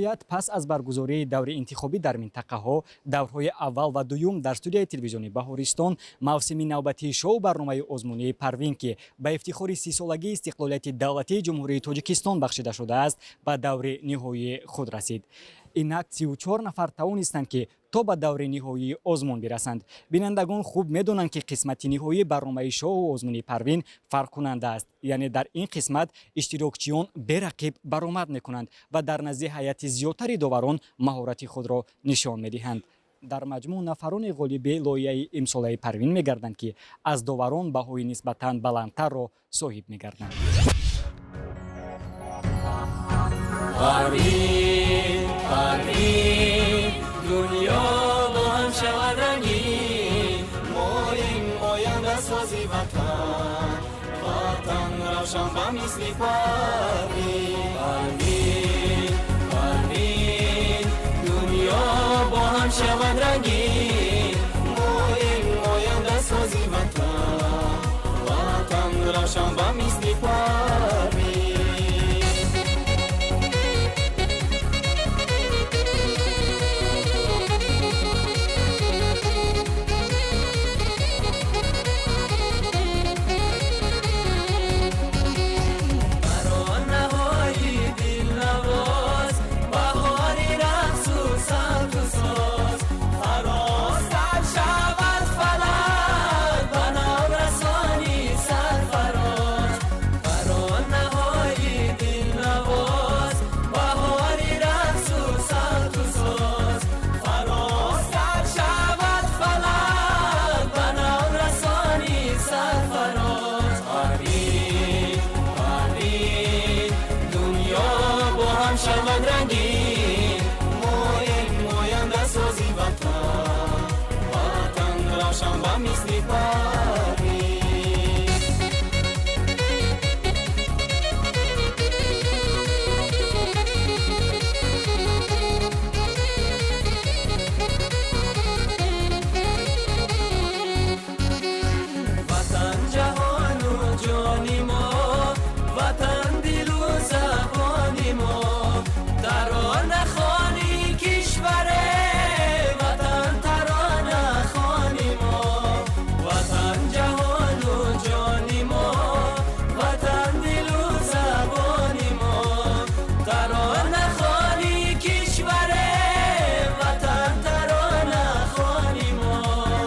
Ниҳоят, пас аз баргузории даври интихобӣ дар минтақаҳо, даврҳои аввал ва дуюм дар студияи телевизиони Баҳористон, мавсими навбатии шоу барномаи озмунии Парвин, ки ба ифтихори 30-солагии истиқлолияти давлатии Ҷумҳурии Тоҷикистон бахшида шудааст, ба даври ниҳоии худ расид. Инак, 34 нафар тавонистанд, ки то ба даври ниҳоии озмун бирасанд. Бинандагон хуб медонанд, ки қисмати ниҳоии барномаи шоу озмуни Парвин фарқкунанда аст, яъне дар ин қисмат иштирокчиён берақиб баромад мекунанд ва дар назди ҳайати зиёдтари доварон маҳорати худро нишон медиҳанд. Дар маҷмӯъ, нафарони ғолиби лоиҳаи имсолаи Парвин мегарданд, ки аз доварон баҳои нисбатан баландтарро соҳиб мегарданд. Парвин, Парвин, дунё бо ҳам шавад рангин. Моем ояндасози ватан, ватан равшан ба мисли Парвин. Парвин, Парвин, дунё бо ҳам шавад рангин. Моем ояндасози ватан, ватан равшан ба мисли Парвин. Таронаҳои дилнавоз, баҳори рақсу сабзу соз, фарозтар шавад фалак ба наврасони сарфароз. Таронаҳои дилнавоз, баҳори рақсу сабзу соз, фарозтар шавад фалак ба наврасони сарфароз. Парвин, Парвин, дунё бо ҳам шавад рангин. Моем ояндасози ватан, ватан равшан ба мисли Парвин. Ватан ҷаҳону ҷони мо, ватан дилу забони мо. Таронахони кишваре, ватан таронахони мо. Ватан ҷаҳону ҷони мо, ватан дилу забони мо. Таронахони кишваре, ватан таронахони мо.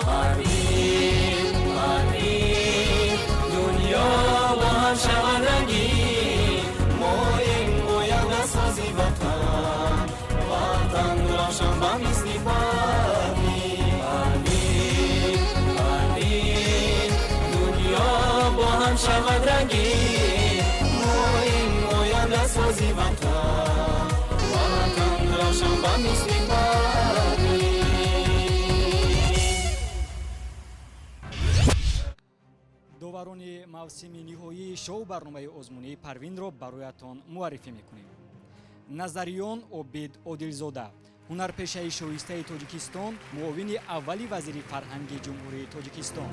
Парвин, Парвин, дунё бо ҳам шавад рангин. Моем ояндасози ватан, ватан равшан ба мисли Парвин. Парвин, Парвин, дунё бо ҳам шавад рангин. Моем ояндасози ватан, ватан равшан ба мисли Парвин. Доварони мавсими ниҳоии шоу барномаи озмунии Парвинро бароятон муаррифӣ мекунем: Назариён Обид Одилзода, ҳунарпешаи шоистаи Тоҷикистон, муовини аввали вазири фарҳанги Ҷумҳурии Тоҷикистон;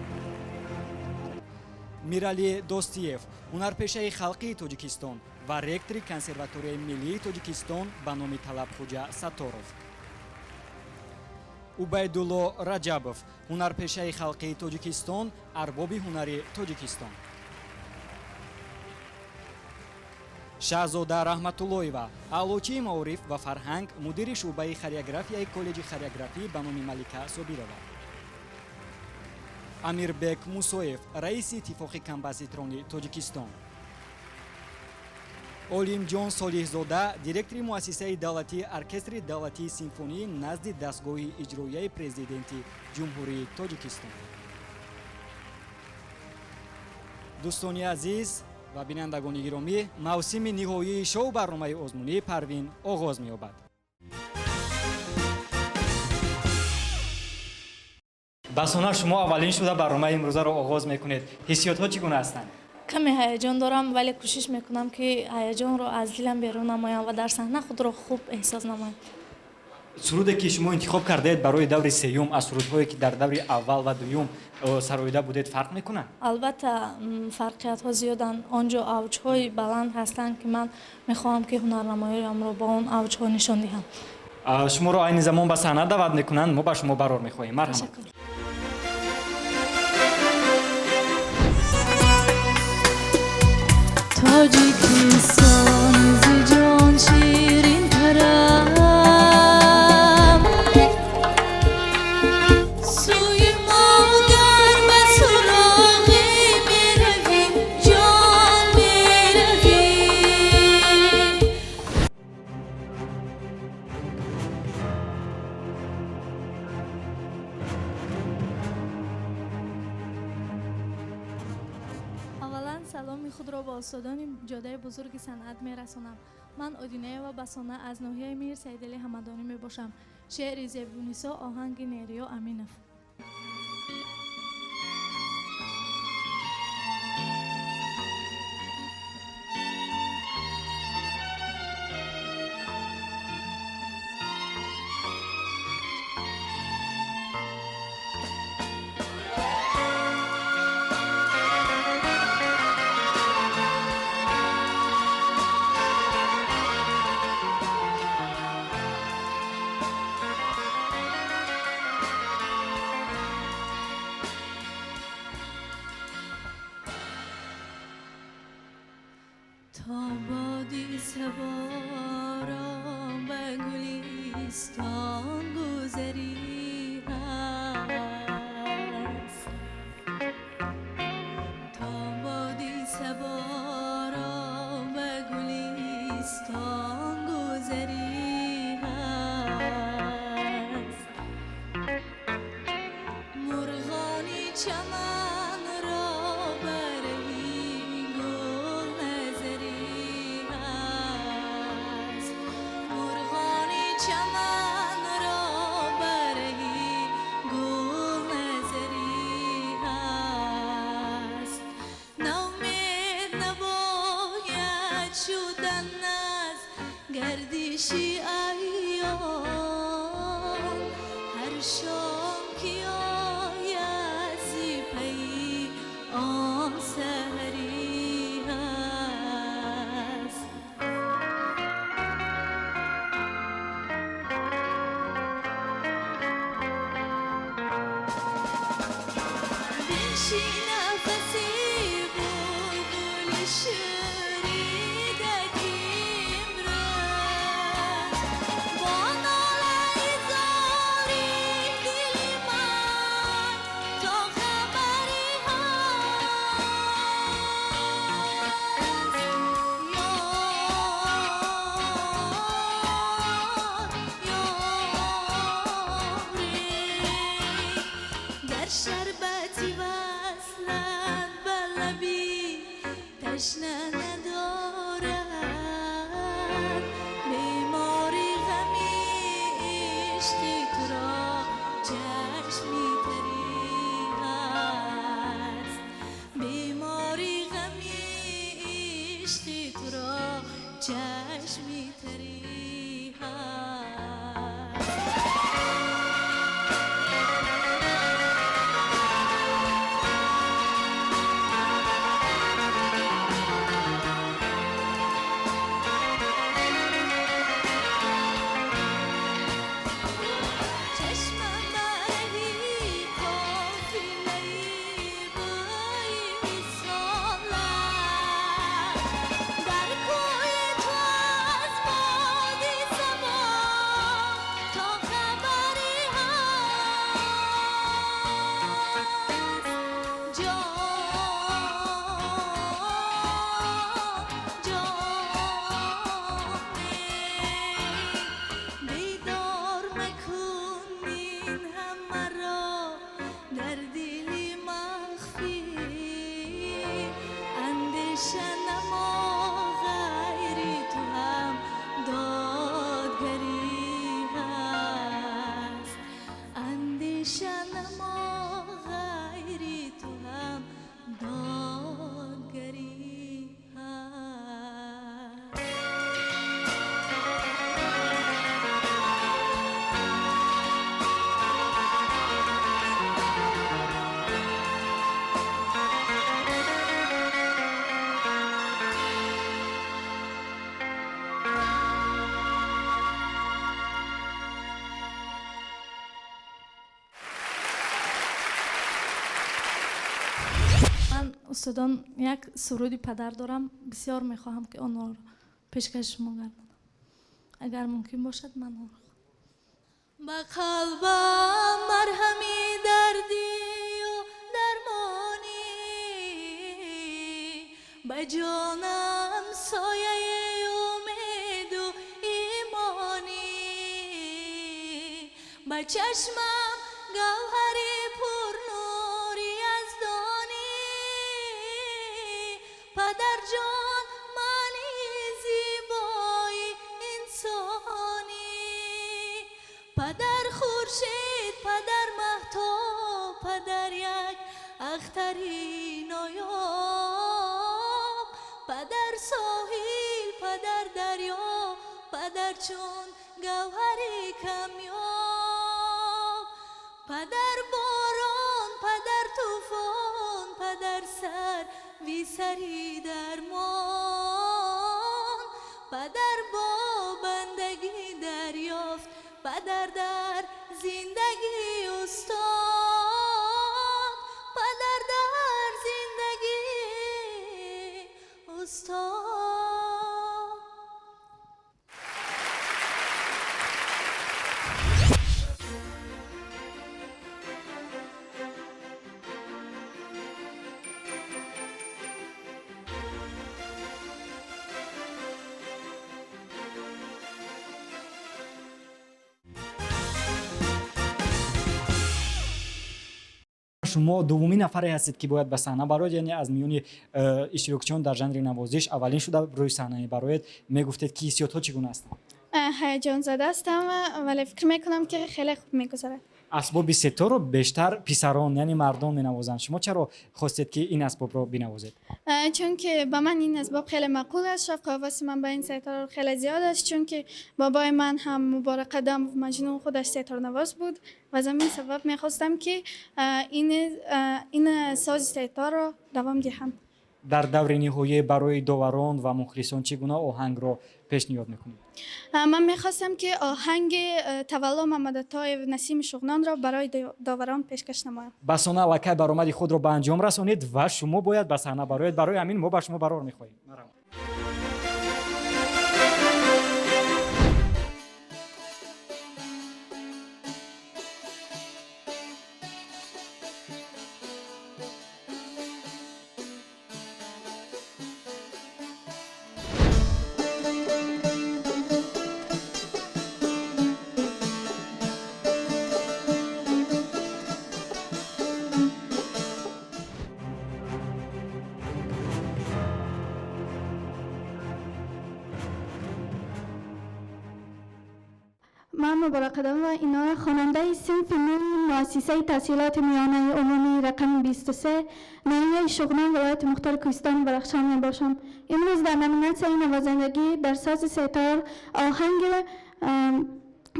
Миралӣ Достиев, ҳунарпешаи халқии Тоҷикистон ва ректори Консерваторияи миллии Тоҷикистон ба номи Талабхуҷа Сатторов; Убайдулло Раҷабов, ҳунарпешаи халқии Тоҷикистон, арбоби ҳунари Тоҷикистон; Шаҳзода Раҳматуллоева, аълочии маориф ва фарҳанг, мудири шӯъбаи хореографияи Коллеҷи хореографӣ ба номи Малика Собирова; Амирбек Мусоев, раиси Иттифоқи композиторони Тоҷикистон; Олимҷон Солиҳзода, директори Муассисаи давлатии Оркестри давлатии симфонии назди дастгоҳи иҷроияи Президенти Ҷумҳурии Тоҷикистон. Дӯстони азиз ва бинандагони гиромӣ, мавсими ниҳоии шоу барномаи озмунии Парвин оғоз меёбад. Басона, шумо аввалин шуда барномаи имрӯзаро оғоз мекунед. Ҳиссиётҳо чӣ гуна ҳастанд? Каме ҳаяҷон дорам, вале кӯшиш мекунам, ки ҳаяҷонро аз дилам берун намоям ва дар саҳна худро хуб эҳсос намоям. Суруде ки шумо интихоб кардаед барои даври сеюм, аз сурудҳое ки дар даври аввал ва дуюм сароида будед, фарқ мекунад? Албатта, фарқиятҳо зиёданд. Он ҷо авҷҳои баланд ҳастанд, ки ман мехоҳам, ки ҳунарнамоиамро бо он авҷҳо нишон диҳам. Шуморо айни замон ба саҳна даъват мекунанд. Мо ба шумо барор мехоҳем. Марҳамат. Ташаккур. Тоҷикистон, зи ҷон ширинтарам, сӯи модар ба суроғе меравӣ, ҷон меравӣ. Аввалан саломи худро ба устодони ҷодаи бузурги санъат мерасонам. Ман Одинаева Басона аз ноҳияи Мир Саидали Ҳамадонӣ мебошам. Шеъри Зебунисо, оҳанги Нериё Аминов. То боди саборо ба гулистон гузарӣ ҳаст, то боди саборо ба гулистон гузарӣ ҳаст, мурғони чаманро барҳи гул назарӣ ҳаст, мурғони чаманро барҳи гул назарӣ ҳаст. Наумед набояд шудан аз гардиши айём, ҳар шом ки ояд, зи пайи он саҳарӣ ҳаст. Биншин, нафаси булбули шӯридаки имрӯз бо нолаи зори дили ман то хабари ҳаст. Ёр, ёре, гар шарбати васлат ба лаби ташна надорад, бемори ғами ишқи туро чашми тарӣ ҳаст, бемори ғами ишқи туро чашми тарӣ ҳаст. Чашмам барҳи қофилаи бӯи висолат, дар кӯи ту аз боди сабо то хабари ҳаст. Ҷон, ҷоне, бедор макун ин ҳамаро дар дили махфӣ, андеша намо, ғайри ту ҳам додгарӣ ҳаст, андеша намо, ғайри ту ҳам додгарӣ ҳаст. Устодон, як суруди падар дорам, бисёр мехоҳам, ки онро пешкаши шумо гардонам. Агар мумкин бошад, ман онро ба қалбам марҳами дардию дармонӣ, ба ҷонам сояи умеду имонӣ, ба чашмам гавҳари пурнури яздонӣ. Падарҷон, мани зебои инсонӣ. Падар хуршед, падар маҳтоб, падар як ахтари ноёб, падар соҳил, падар дарё, падар чун гавҳари камёб, падар борон, падар тӯфон, падар сар висари дармон, падар бо бандагӣ дарёфт, падар дар зиндагӣ устод, падар дар зиндагӣ устод. Шумо дуввумин нафаре ҳастед, ки бояд ба саҳна бароед, яъне аз миёни иштирокчиён дар жанри навозиш аввалин шуда рӯи саҳна мебароед. Мегуфтед, ки ҳиссиётҳо чӣ гуна ҳастанд? Ҳаяҷонзада ҳастам, вале фикр мекунам, ки хеле хуб мегузарад. Асбоби сеторро бештар писарон, яъне мардон менавозанд. Шумо чаро хостед, ки ин асбобро бинавозед? Чунки ба ман ин асбоб хеле маъқул аст. Шавқу ҳаваси ман ба ин сетор хеле зиёд аст, чунки бобои ман ҳам, Муборак Қадамов Маҷнун, худаш сеторнавоз буд ва аз ҳамин сабаб мехостам, ки ин сози сеторро давом диҳам. Дар даври ниҳоӣ барои доварон ва мухлисон чӣ гуна оҳангро пешниҳод мекунед? Ман мехостам, ки оҳанги Тавалло Мамадатоев «Насими Шуғнонро» барои доварон пешкаш намоям. Басона аллакай баромади худро ба анҷом расонид ва шумо бояд ба саҳна бароед. Барои ҳамин мо ба шумо барор мехоҳем. Марҳамат. Ман Муборак Қадамова Инора, хонандаи синфи нӯҳи муассисаи таҳсилоти миёнаи умумии рақами 23 ноҳияи Шуғнон, вилояти мухтори Кӯҳистони Бадахшон мебошам. Имрӯз дар номинатсияи навозандагӣ дар сози сетор оҳанги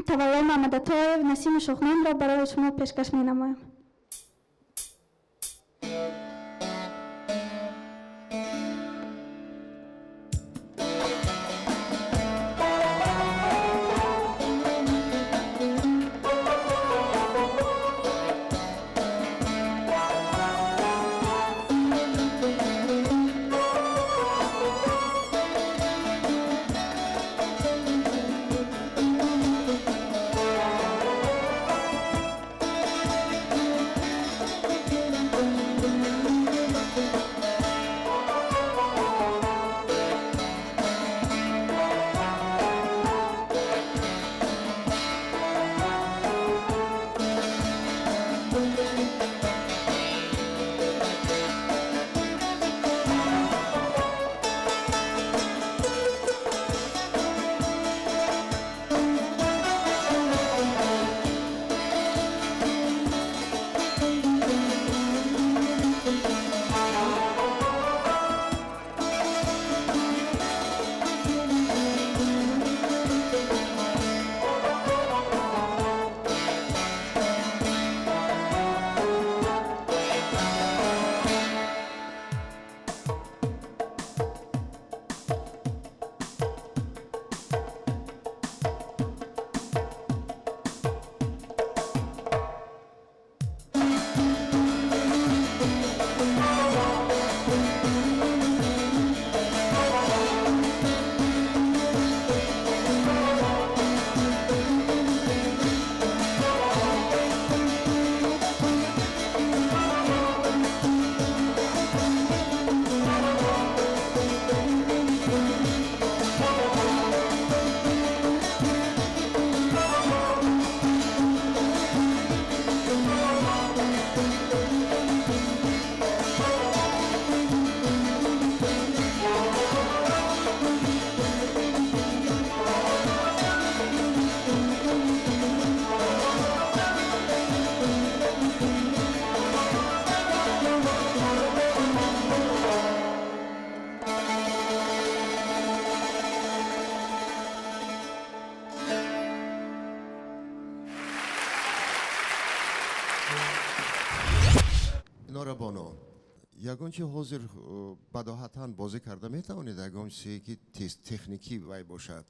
Тавалло Мамадатоев «Насими Шуғнонро» барои шумо пешкаш менамоям. Ягон чи ҳозир бадоҳатан бозӣ карда метавонед, ягон чизе ки техникӣ вай бошад?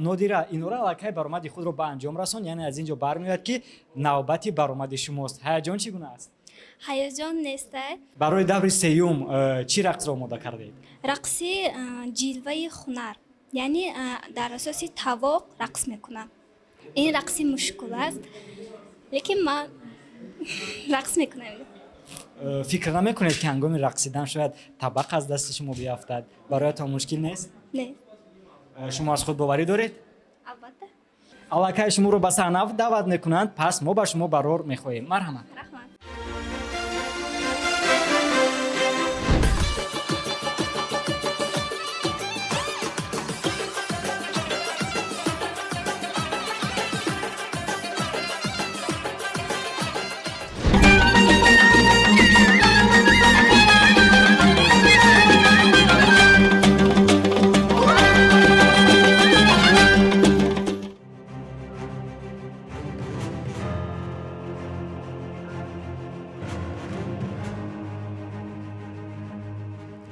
Нодира, инора аллакай баромади худро ба анҷом расон, яъне аз ин ҷо бармеояд, ки навбати баромади шумост. Ҳаяҷон чӣ гуна аст? Ҳаяҷон неста. Барои даври сеюм чӣ рақсро омода кардаед? Рақси ҷилваи хунар, яъне дар асоси тавоқ рақс мекунам. Ин рақси мушкул аст, лекин ман рақс мекунам. Фикр намекунед, ки ҳангоми рақсидан шояд табақ аз дасти шумо биафтад? Бароятон мушкил нест? Не. Шумо аз худ боварӣ доред? Албатта. Аллакай шуморо ба саҳна даъват мекунанд, пас мо ба шумо барор мехоҳем. Марҳамат. Раҳмат.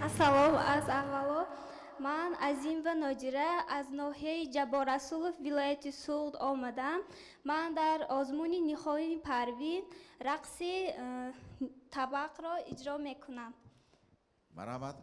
Ассалом аз аввало. Ман Азимова Нодира аз ноҳияи Ҷабборрасулов, вилояти Суғд омадам. Ман дар озмуни Ниҳоли Парвин рақси табақро иҷро мекунам. Марҳамат.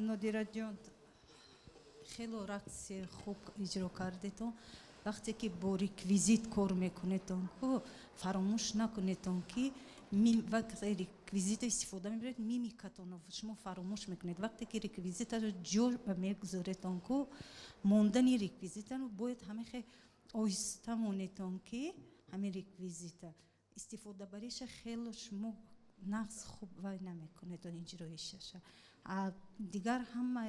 Нодираҷон, хело рақси хуб иҷро кардетон. Вақте ки бо реквизит кор мекунетон, фаромӯш накунетон, ки вақте реквизита истифода мебаред, мимикатонро шумо фаромӯш мекунед. Вақте ки реквизитаро ҷо мегузоретон, ку мондани реквизитаро бояд ҳамехе оҳиста монетон, ки ҳамин реквизита истифодабариша хело шумо нағз хуб вай намекунедон иҷроишаша. Дигар ҳама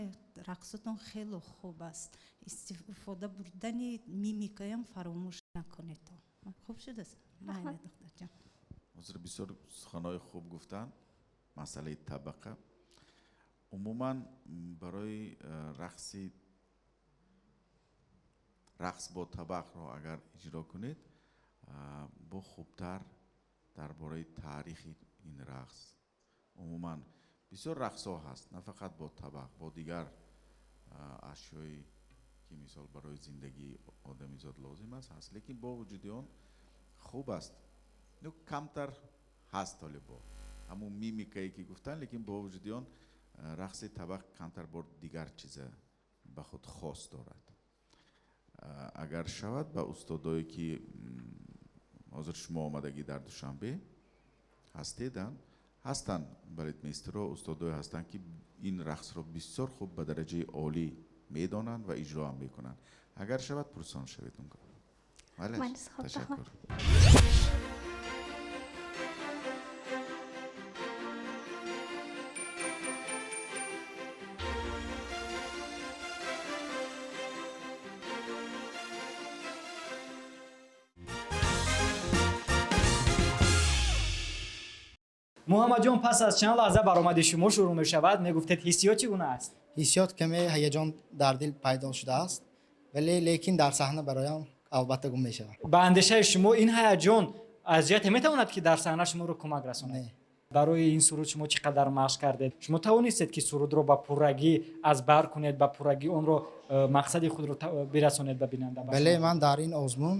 рақсотон хело хуб аст. Истифода бурдани мимикаям фаромӯш накунедон. Хуб шудааст, майли, духтарҷон. Ҳозир бисёр суханҳои хуб гуфтанд. Масъалаи табақа умуман барои рақс бо табақро агар иҷро кунед, бо хубтар дар бораи таърихи ин рақс. Умуман бисёр рақсҳо ҳаст, на фақат бо табақ, бо дигар ашёе ки мисол барои зиндагии одамизод лозим аст ҳаст, лекин бо вуҷуди он хуб аст. Ну, камтар ҳаст ҳоле бо ҳамун мимикае ки гуфтанд, лекин бо вуҷуди он рақси табақ камтар бор дигар чиза ба худ хос дорад. Агар шавад, ба устодое ки ҳозир шумо омадагӣ дар Душанбе ҳастед, ҳастанд балетмейстеро, устодое ҳастанд, ки ин рақсро бисёр хуб ба дараҷаи олӣ медонанд ва иҷроам мекунанд. Агар шавад, пурсон шавед. Ташаккур. Муҳаммадҷон, пас аз чанд лаҳза баромади шумо шурӯъ мешавад. Мегуфтед, ҳиссиёт чӣ гуна аст? Ҳиссиёт каме ҳаяҷон дар дил пайдо шудааст, вале лекин дар саҳна бароям албатта гум мешавад. Ба андешаи шумо, ин ҳаяҷон аз ҷиҳате метавонад, ки дар саҳна шуморо кӯмак расонад? Барои ин суруд шумо чӣ қадар машқ кардед? Шумо тавонистед, ки сурудро ба пуррагӣ аз бар кунед, ба пуррагӣ онро мақсади худро бирасонед ба бинанда? Бале, ман дар ин озмун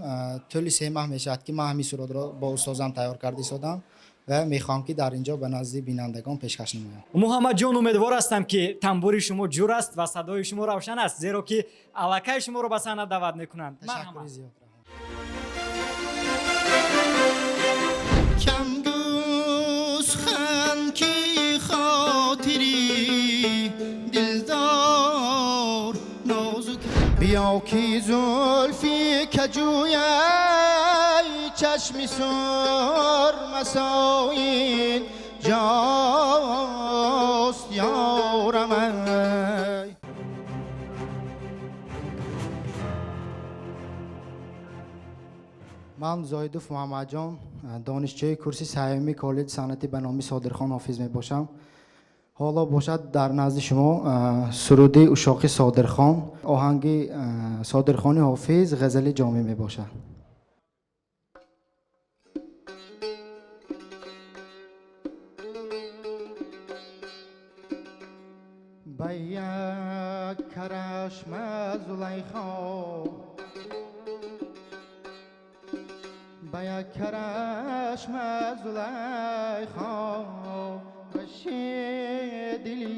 тӯли 3 маҳ мешавад, ки ман ҳамин сурудро бо устозам тайёр карда истодам ва мехоҳам, ки дар ин ҷо ба назди бинандагон пешкаш намоям. Муҳаммадҷон, умедвор ҳастам, ки тамбури шумо ҷур аст ва садои шумо равшан аст, зеро ки аллакай шуморо ба саҳна даъват мекунанд. Ташаккури зиёд. Камгӯсхан ки хотири дилдор нозук, биё ки зулфи каҷӯяй чашми сурмасоин ҷост ёрамай. Ман Зоидов Муҳаммадҷон, донишҷӯи курси сеюми коллеҷи санъатӣ ба номи Содирхон Ҳофиз мебошам. Ҳоло бошад, дар назди шумо суруди ушоқи Содирхон, оҳанги Содирхони Ҳофиз, ғазали Ҷомӣ мебошад. Ба як карашма Зулайхо, ба як карашма Зулайхо баши дили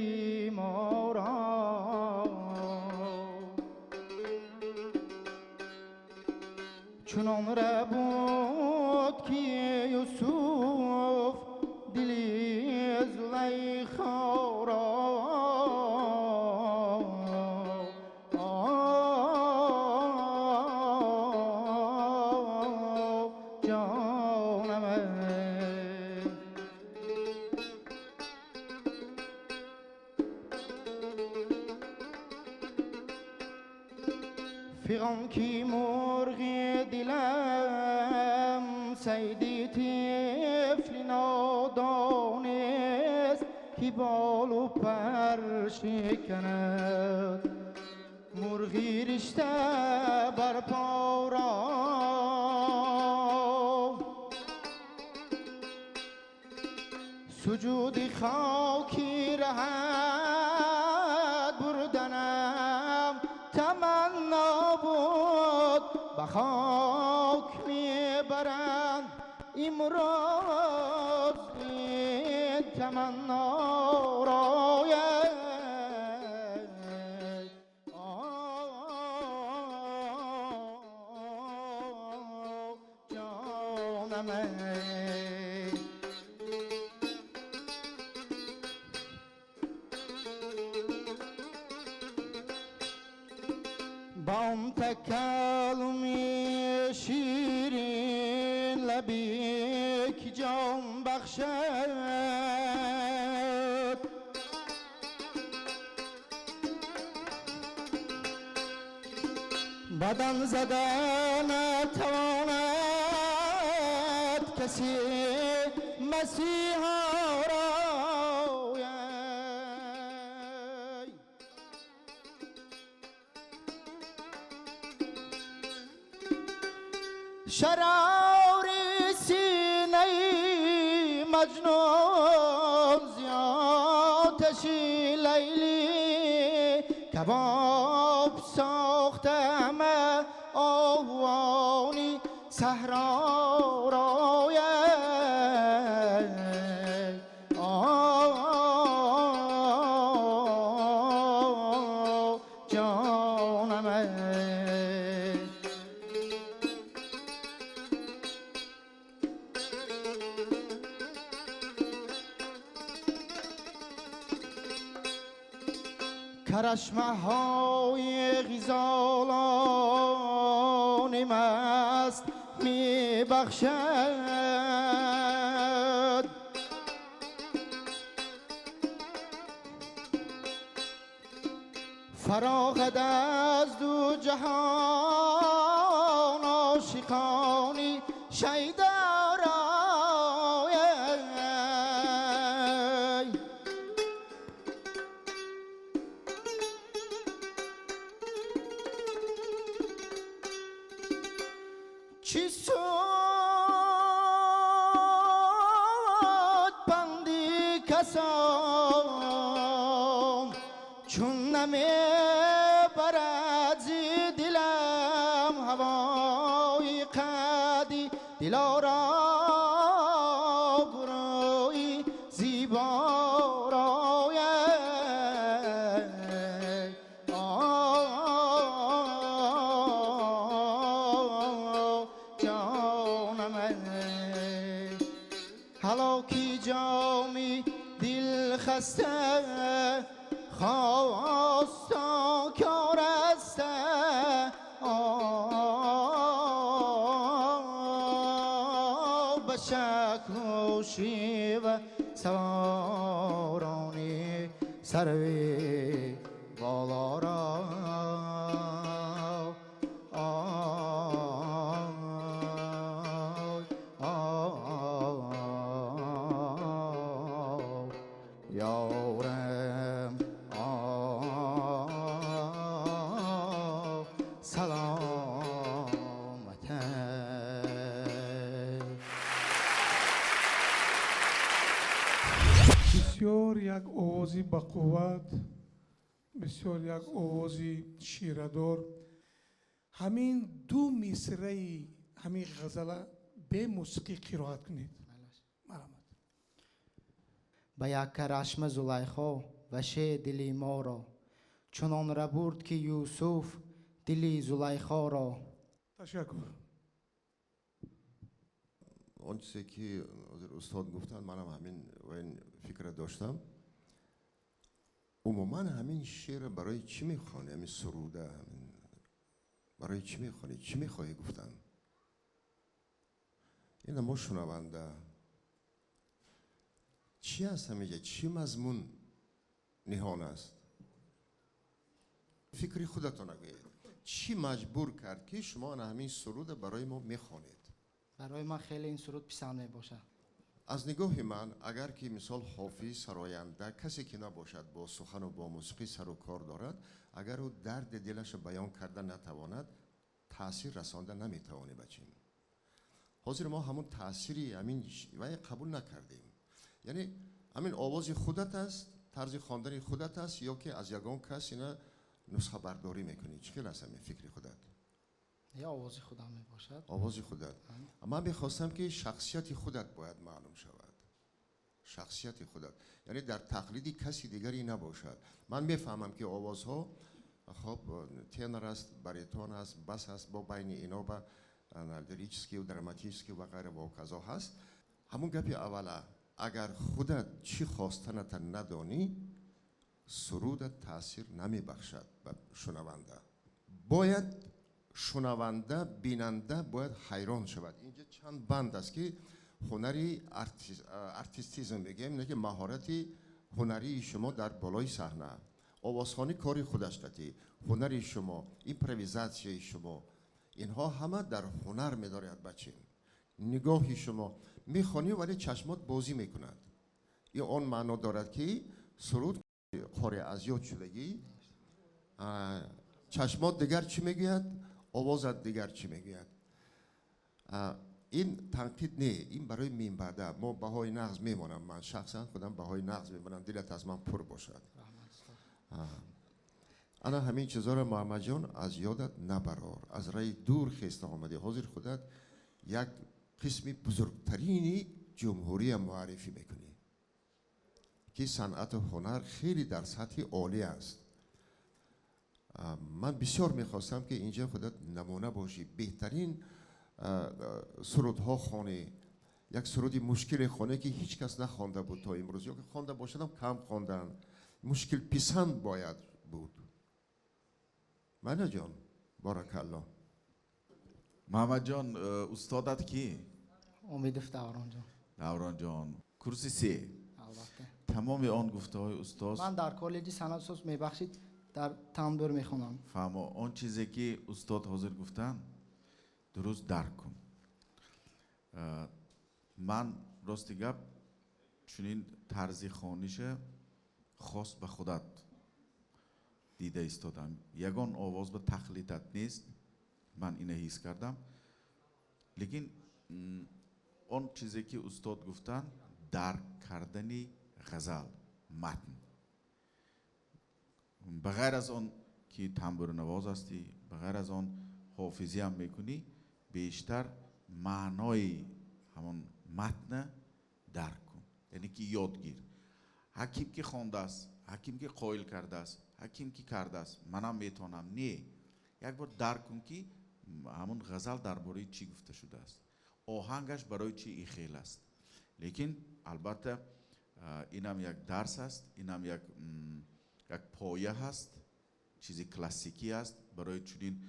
моро. Чунон рабуд ки Юсуф дили Зулайхоро. فیغان کی مرغ دلم سیدی طفل نادانست که بال و پر شکند مرغی رشته بر پا را سجود خاکی رهد بردنم تمنا بود به خاک میبرند امروز این تمنا رایه. ای. بام تکلمی شیرین لبی که جان بخشد بدن زده نتواند کسی مسیحا را. شرار سینه مجنون زیاتش لیلی کباب ساخته همه آهوانی صحرا را. جانم کرشمه های غزالان مست می بخشد فراغت از دو جهان عاشقانی شیدا را. چی سود پندی کسان چون نمی برد زی دلم هوای قدی دلارا بروی زیبا را. هلاکی جامی دل خسته خواستا کارسته به شکل و شیوه سوارانی سروی بالا را. یارم سلامت. بسیار یک овози бақувват, бисёр як овози ширадор. Ҳамин ду мисраи ҳамин ғазала бемусиқӣ қироат кунед. Марҳамат. Ба як карашма Зулайхо ва ше дили моро чунон рабурд ки Юсуф дили Зулайхоро. Ташаккур. Он чизе ки ҳозир устод гуфтанд, манам ҳамин ва ин фикра доштам. Умуман ҳамин шеъра барои чӣ мехонӣ? Ҳамин суруда ҳамин барои чӣ мехонӣ? Чӣ мехоҳӣ гуфтан? Ина мо шунаванда чӣ аст ҳаминҷа? Чӣ мазмун ниҳон аст? Фикри худатона гӯед. Чӣ маҷбур кард ки шумо ана ҳамин суруда барои мо мехонед? Барои ман хеле ин суруд писанд мебошад. Аз нигоҳи ман агар ки мисол ҳофиз, сароянда, касе ки набошад бо сухану бо мусиқӣ сару кор дорад, агар ӯ дарди дилашро баён карда натавонад, таъсир расонда наметавонӣ ба чин. Ҳозир мо ҳамун таъсири ҳамин вай қабул накардем. Яъне ҳамин овози худат аст, тарзи хондани худат аст ё ки аз ягон кас ина нусхабардорӣ мекунӣ? Чӣ хел аст ҳамин фикри худат? Я овози худам мебошад. Овози худат. Ман мехостам ки шахсияти худат бояд маълум шавад. Шахсияти худат. Яъне дар тақлиди каси дигаре набошад. Ман мефаҳмам ки овозҳо хоб тенор аст, баритон аст, бас аст, бо байни ино ба Лирический, драматический ва ғайра ва ҳоказо ҳаст. Ҳамун гапи аввала, агар худат чӣ хостаната надонӣ, сурудат таъсир намебахшад ба шунаванда. Бояд шунаванда, бинанда бояд ҳайрон шавад. Инҷа чанд банд аст, ки ҳунари артистизм мегӯем, не ки маҳорати ҳунарии шумо дар болои саҳна. Овозхонӣ кори худаш қатӣ, ҳунари шумо, импровизатсияи шумо, инҳо ҳама дар ҳунар медорад бачин. Нигоҳи шумо мехонӣ, вале чашмот бозӣ мекунад. Ин он маъно дорад, ки суруд қори аз ёд шудагӣ, чашмот дигар чӣ мегӯяд, овозат дигар чӣ мегӯяд. Ин танқид не, ин барои минбаъда. Мо баҳои нағз мемонам, ман шахсан худам баҳои нағз мемонам, дилат аз ман пур бошад. Ана ҳамин чизоро, Муҳаммадҷон, аз ёдат набарор. Аз раи дур хеста омадӣ. Ҳозир худат як қисми бузургтарини ҷумҳурия муаррифӣ мекунӣ, ки санъату ҳунар хеле дар сатҳи олӣ аст. Ман бисёр мехостам, ки инҷа худат намуна бошӣ, беҳтарин сурудҳо хонӣ, як суруди мушкиле хонӣ, ки ҳеҷ кас нахонда буд то имрӯз, ё ки хонда бошадам кам хонданд. Мушкилписанд бояд буд. Манаҷон, баракалло. Муҳаммадҷон, устодат кӣ? Умедов Давронҷон. Давронҷон, курси се. Албатта. Тамоми он гуфтаҳои устоз. Ман дар коллеҷи санъат соз, мебахшид, дар тамбур мехонам. Фаҳмо, он чизе ки устод ҳозир гуфтанд, дуруст дарк кун. Ман рости гап чунин тарзи хониша хос ба худат дида истодам. Ягон овоз ба тақлидат нест, ман ина ҳис кардам. Лекин он чизе ки устод гуфтанд, дарк кардани ғазал, матн. Ба ғайр аз он ки тамбурнавоз ҳастӣ, ба ғайр аз он ҳофизӣ ҳам мекунӣ, бештар маънои ҳамон матна дарк кун, яъне ки ёдгир. Ҳаким ки хондааст, ҳаким ки қоил кардааст, ҳаким ки кардааст, манам метавонам. Не, як бор дарк кун, ки ҳамон ғазал дар бораи чӣ гуфта шудааст, оҳангаш барои чӣ ихел аст. Лекин албатта инам як дарс аст, инам як поя ҳаст, чизи классикӣ аст. Барои чунин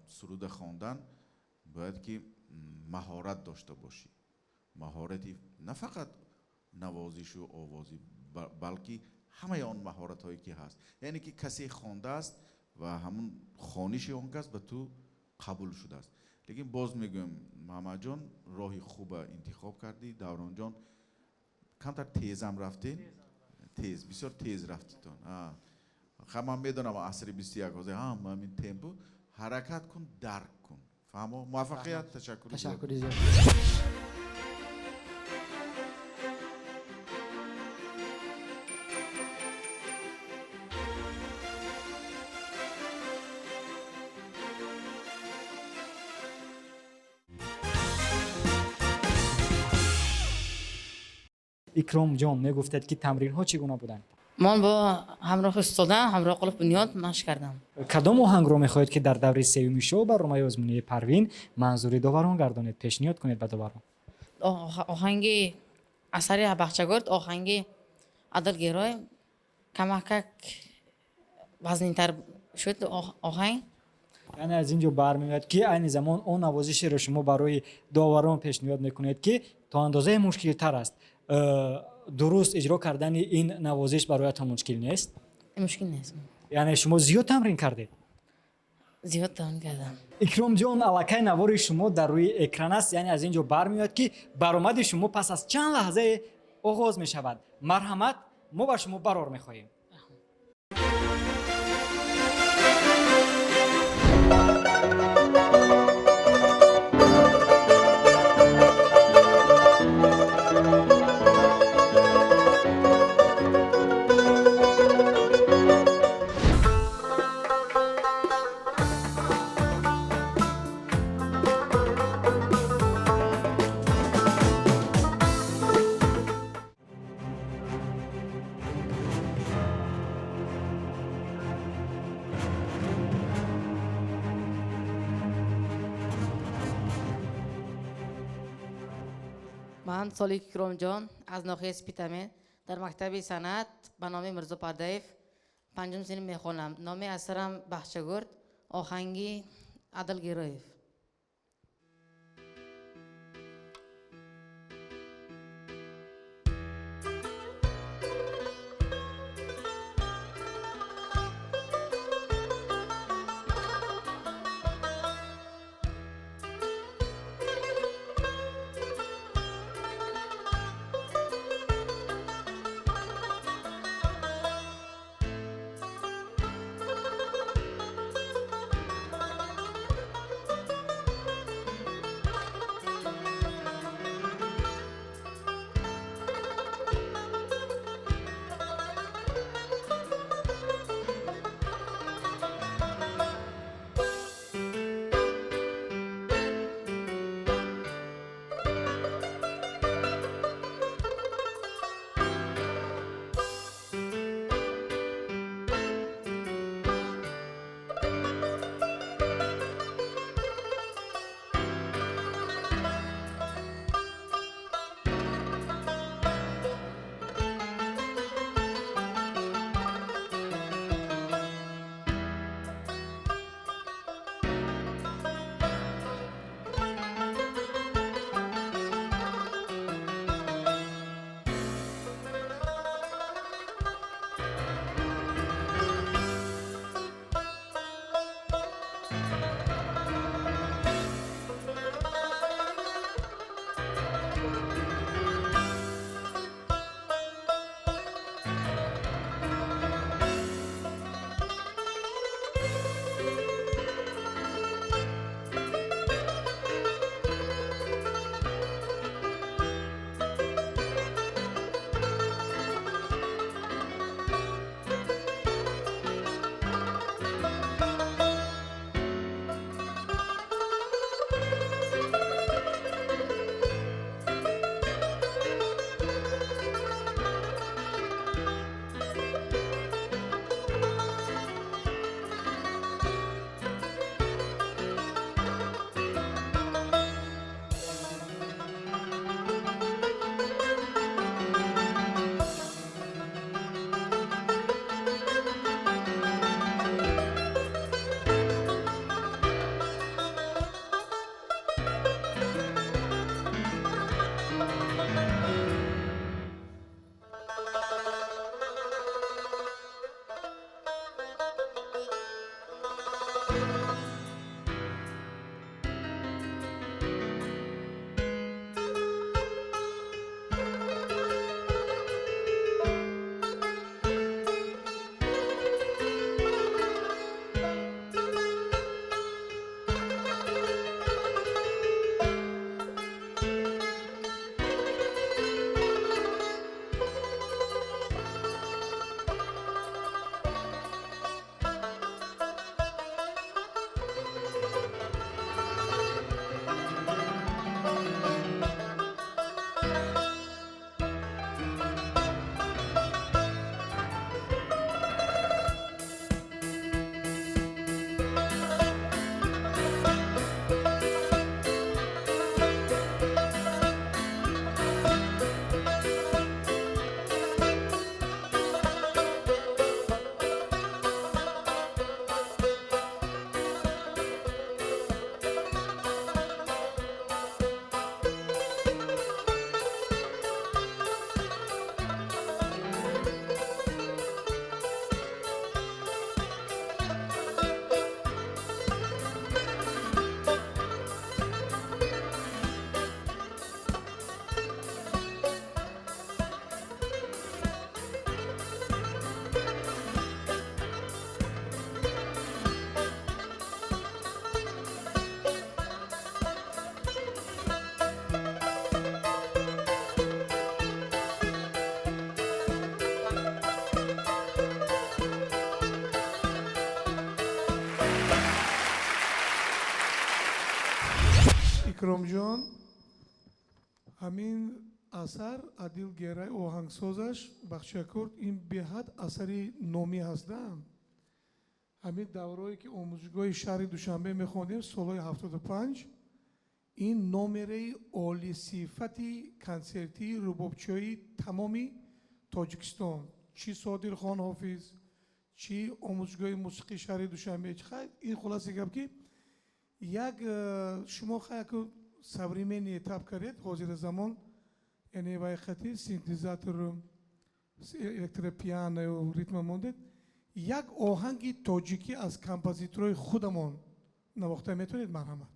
суруда хондан бояд ки маҳорат дошта бошӣ. Маҳорати на фақат навозишу овозӣ, балки ҳамаи он маҳоратҳое ки ҳаст. Яъне ки касе хондааст ва ҳамун хониши он кас ба ту қабул шудааст. Лекин боз мегӯям, Муҳаммадҷон, роҳи хуба интихоб кардӣ. Давронҷон, камтар тезам рафтед? Тез, бисёр тез рафтитон. Ха, ман медонам, асри 21 ҳозир ҳама ҳамин темпу. Ҳаракат кун, дарк кун. Фаҳмо? Муваффақият, ташаккури зиёд. Ташаккури зиёд. Икромҷон, мегуфтед, ки тамринҳо чӣ гуна буданд? Ман бо ҳамроҳи устодам, ҳамроҳ Қулф Бунёд машқ кардам. Кадом оҳангро мехоҳед, ки дар даври сеюми шоу барномаи озмунии Парвин манзури доварон гардонед, пешниҳод кунед ба доварон? Оҳанги асари Бахчагурд, оҳанги Адилгерой камакак вазнинтар шуд оҳанг. Яъне аз ин ҷо бармеояд, ки айни замон он навозишеро шумо барои доварон пешниҳод мекунед, ки то андозае мушкилтар аст. Дуруст иҷро кардани ин навозиш бароятон мушкил нест? Мушкил нест. Яъне шумо зиёд тамрин кардед? Зиёд тамрин кардам. Икромҷон, аллакай навори шумо дар рӯи экран аст, яъне аз ин ҷо бармеояд, ки баромади шумо пас аз чанд лаҳзае оғоз мешавад. Марҳамат, мо ба шумо барор мехоҳем. Ман Солиқ Икромҷон аз ноҳияи Спитамен дар мактаби санъат ба номи Мирзо Пардаев панҷум синф мехонам. Номи асарам Бахчагурд, оҳанги Адил Героев. Икромҷон, ҳамин асар Адил Герай оҳангсозаш Бахчакурд, ин беҳад асари номӣ ҳастанд. Ҳамин даврое ки омӯзишгоҳи шаҳри Душанбе мехондем, солҳои 75, Ин номераи олисифати консертии рубобчиҳои тамоми Тоҷикистон, чӣ Содирхон Ҳофиз, чӣ омӯзгоҳи мусиқии шаҳри Душанбе. Хай, ин хулоси гап, ки як шумо хай яку современный этап кардед, ҳозира замон, яъне вайхати синтезатору электропианою ритма мондед. Як оҳанги тоҷикӣ аз композиторҳои худамон навохта метавонед? Марҳамат,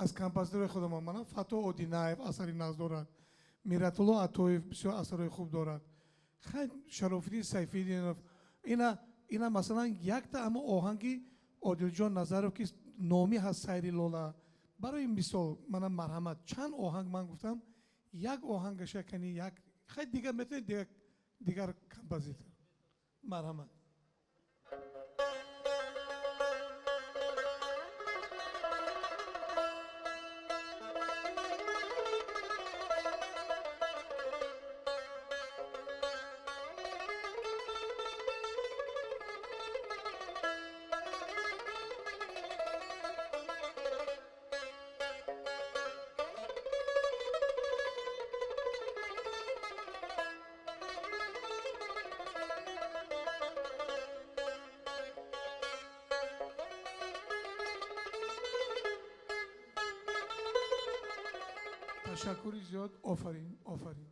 аз композиторҳои худамон. Мана, Фато Одинаев асари нағз дорад, Миратулло Атоев бисёр асарҳои хуб дорад, хай, Шарофиддин Сайфиддинов. Ина, масалан, якта ҳама оҳанги Одилҷон Назаров, ки номӣ ҳаст, «Сайри лола», барои мисол. Мана, марҳамат, чанд оҳанг ман гуфтам, як оҳангаша кани, як, хай, дигар метавонед, дигар композитор. Марҳамат. Ташаккури зиёд, офарин, офарин.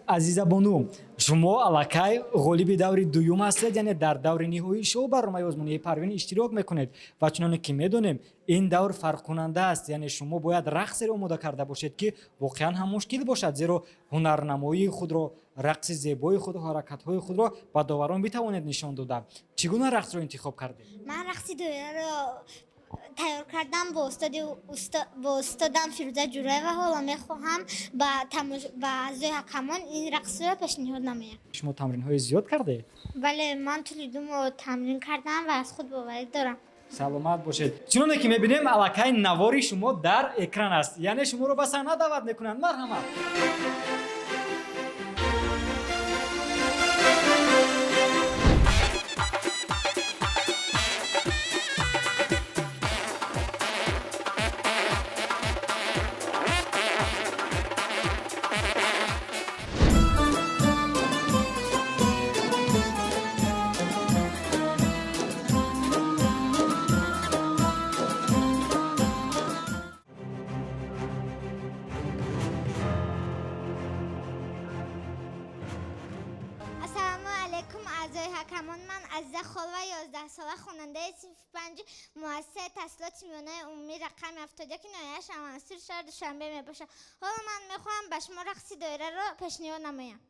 Азизабону, шумо аллакай ғолиби даври дуюм ҳастед, яъне дар даври ниҳоии шоу барномаи озмунии Парвин иштирок мекунед. Ва чуноне ки медонем, ин давр фарқкунанда аст, яъне шумо бояд рақсеро омода карда бошед, ки воқеан ҳам мушкил бошад, зеро ҳунарнамоии худро, рақси зебои худро, ҳаракатҳои худро ба доварон битавонед нишон дода. Чӣ гуна рақсро интихоб кардед? Ман рақси доираро тайёр кардам бо устодам Фирӯза Ҷураева. Ҳоло мехоҳам ба аъзои ҳакамон ин рақсро пешниҳод намоям. Шумо тамринҳои зиёд кардед? Бале, ман тӯли 2 моҳ тамрин кардам ва аз худ боварӣ дорам. Саломат бошед. Чуноне ки мебинем, аллакай навори шумо дар экран аст, яъне шуморо ба саҳна даъват мекунанд. Марҳамат. Ассалому алайкум, аъзои ҳакамон. Ман Азиза Холова, 11сола, хонандаи синфи панҷи муассисаи таҳсилоти миёнаи умумӣ рақами 71 ноҳияи Шамансур, шаҳри Душанбе мебошам. Ҳоло ман мехоҳам ба шумо рақси доираро пешниҳод намоям.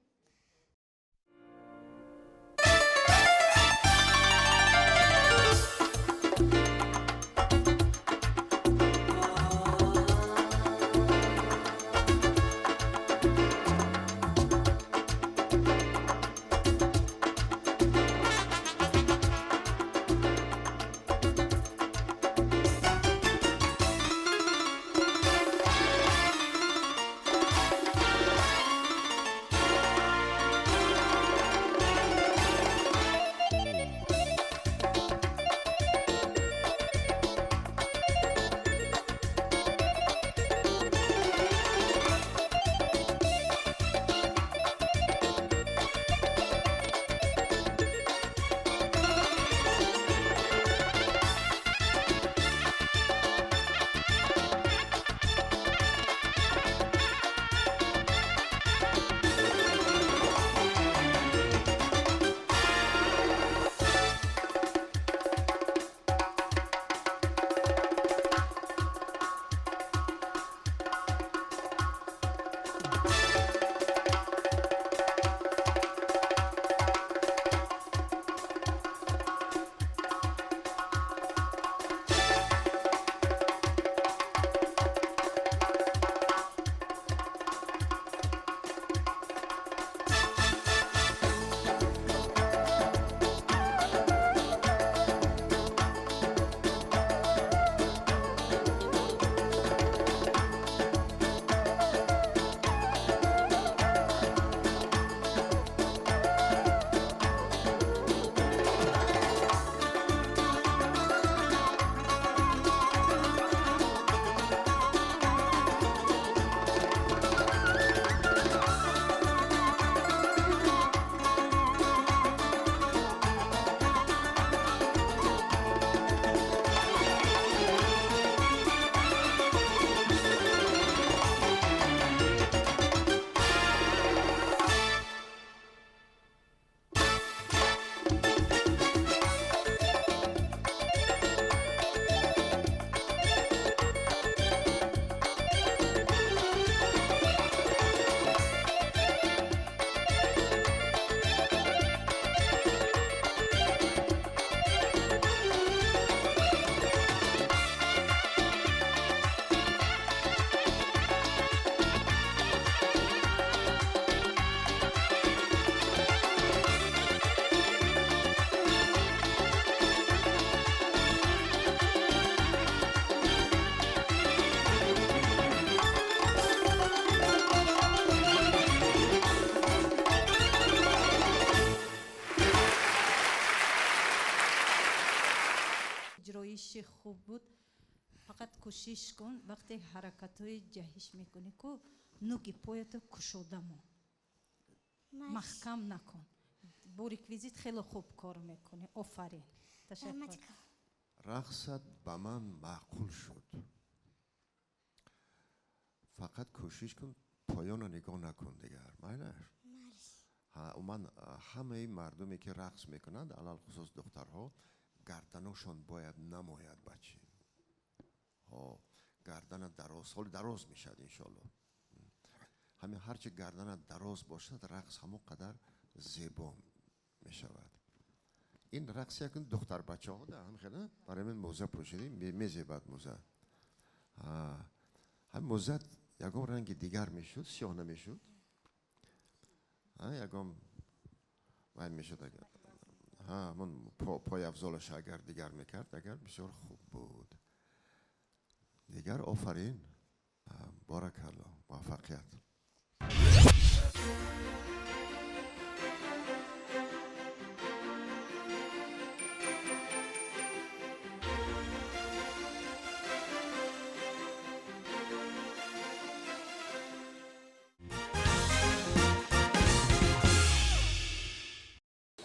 Буд. Фақат кӯшиш кун, вақте ҳаракатҳои ҷаҳиш мекунӣ, ку нуги поято кушода мон, маҳкам накун. Бо реквизит хеле хуб кор мекунӣ. Офарин, ташаккур. Рақсат ба ман маъқул шуд. Фақат кӯшиш кун, поёнро нигоҳ накун дигар, майлаш? Умуман, ҳамаи мардуме ки рақс мекунанд, алалхусус духтарҳо, гарданошон бояд намояд, бачи. Гардана дароз, ҳоли дароз мешавад, иншоалло. Ҳамин ҳарчи гардана дароз бошад, рақс ҳамон қадар зебо мешавад. Ин рақс якун духтарбачаҳо да ҳам хела, барои ман мӯза пӯшидӣ, мезебад мӯза. Ҳам мӯза ягон ранги дигар мешуд, сиёҳ намешуд. Ягон вай мешуд агар. Ҳамон пойафзолаш агар дигар мекард, агар бисёр хуб буд. Дигар офарин, баракалло, муваффақият.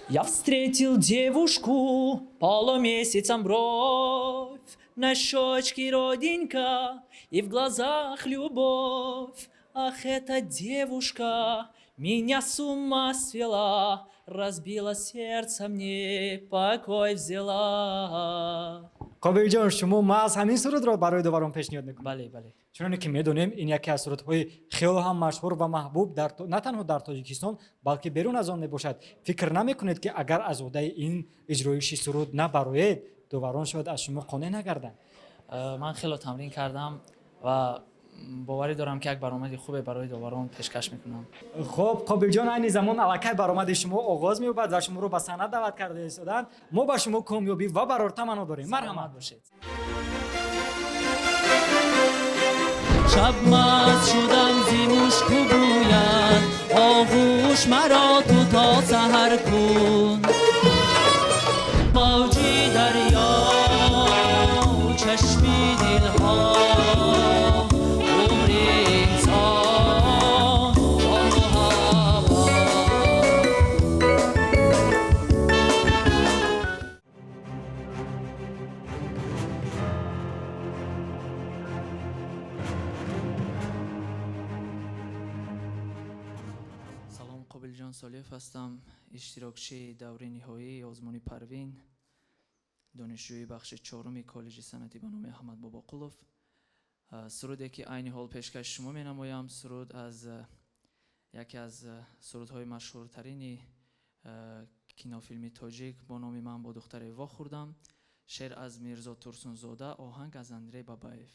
Я встретил девушку полумесяцем бровь, на щечке родинка и в глазах любовь. Ах, эта девушка меня с ума свела, разбила сердце мне, покой взяла. Қобилҷон, шумо маҳз ҳамин сурудро барои доварон пешниҳод мекунед? Бале, бале. Чуноне ки медонем, ин яке аз сурудҳои хело ҳам машҳур ва маҳбуб на танҳо дар Тоҷикистон, балки берун аз он мебошад. Фикр намекунед, ки агар аз уҳдаи ин иҷроиши суруд набароед, доварон шояд аз шумо қонеъ нагарданд? Ман хело тамрин кардам ва боварӣ дорам, ки як баромади хубе барои доварон пешкаш мекунам. Хуб, Қобилҷон, айни замон аллакай баромади шумо оғоз меёбад ва шуморо ба саҳна даъват карда истоданд. Мо ба шумо комёбӣ ва барор таманно дорем. Марҳамат бошед. Шаб маст шудам зи мушку бӯяд, оғӯш маро ту то саҳар кун. Мавҷи дарё, чашми дилҳо, умри инсон, ҷону ҳаво. Салом, Қобилҷон Солиев ҳастам, иштирокчии даври ниҳоии озмуни Парвин, донишҷӯи бахши чоруми коллеҷи санъатӣ ба номи Аҳмад Бобоқулов. Суруде ки айни ҳол пешкаши шумо менамоям, суруд аз яке аз сурудҳои машҳуртарини кинофилми тоҷик бо номи «Ман бо духтаре вохӯрдам». Шеър аз Мирзо Турсунзода, оҳанг аз Андрей Бабаев.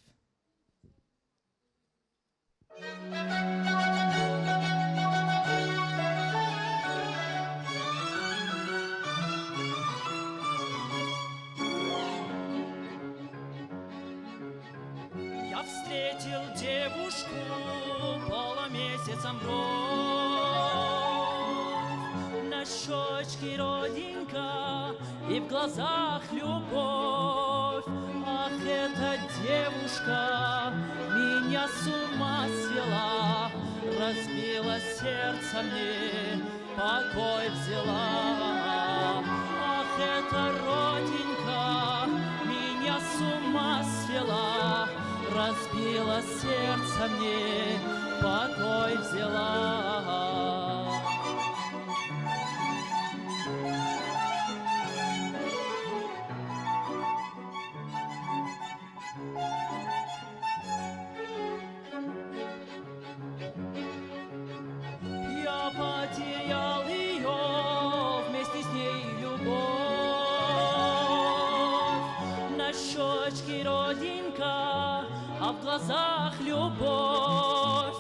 Я встретил девушку полумесяцем бровь, на щечке родинка и в глазах любовь. Ах, эта девушка меня с ума свела, разбила сердце мне, покой взяла. Ах, эта родинка меня с ума свела, разбила сердце мне, покой взяла. Я потерял ее, вместе с ней любовь. На щечке родинка, а в глазах любовь.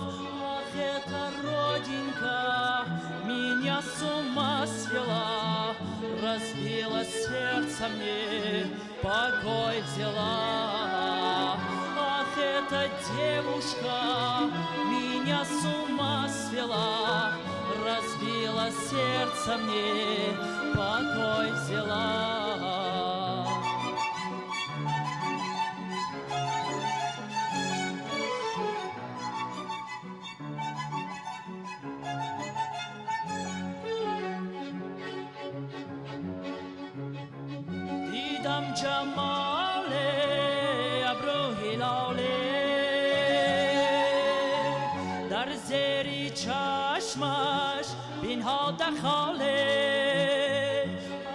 Ах, эта родинка меня с ума свела, разбила сердце мне, покой взяла. Ах, эта девушка меня с ума свела, разбила сердце мне, покой взяла. Дидам ҷамоле абрӯ ҳилоле, дар зери чашмаш бинҳода холе.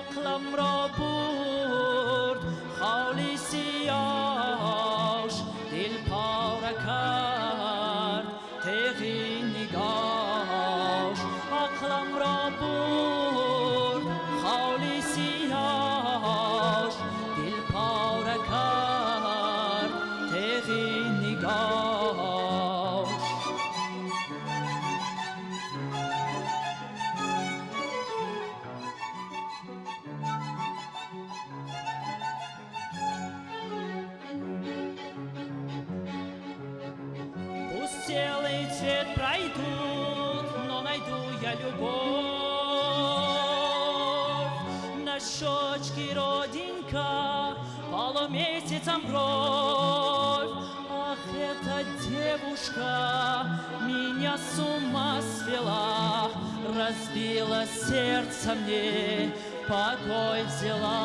Ақламро бурд холи сиёш, дил пора кард теғи нигош. Ақламро бурд холи сиёш, дил пора кард теғи нигош. Пусть целый цвет пройдут, но найду я любовь. На щечке родинка, полумесяцем бровь. Ах, эта девушка меня с ума свела, разбила сердце мне, покой взяла.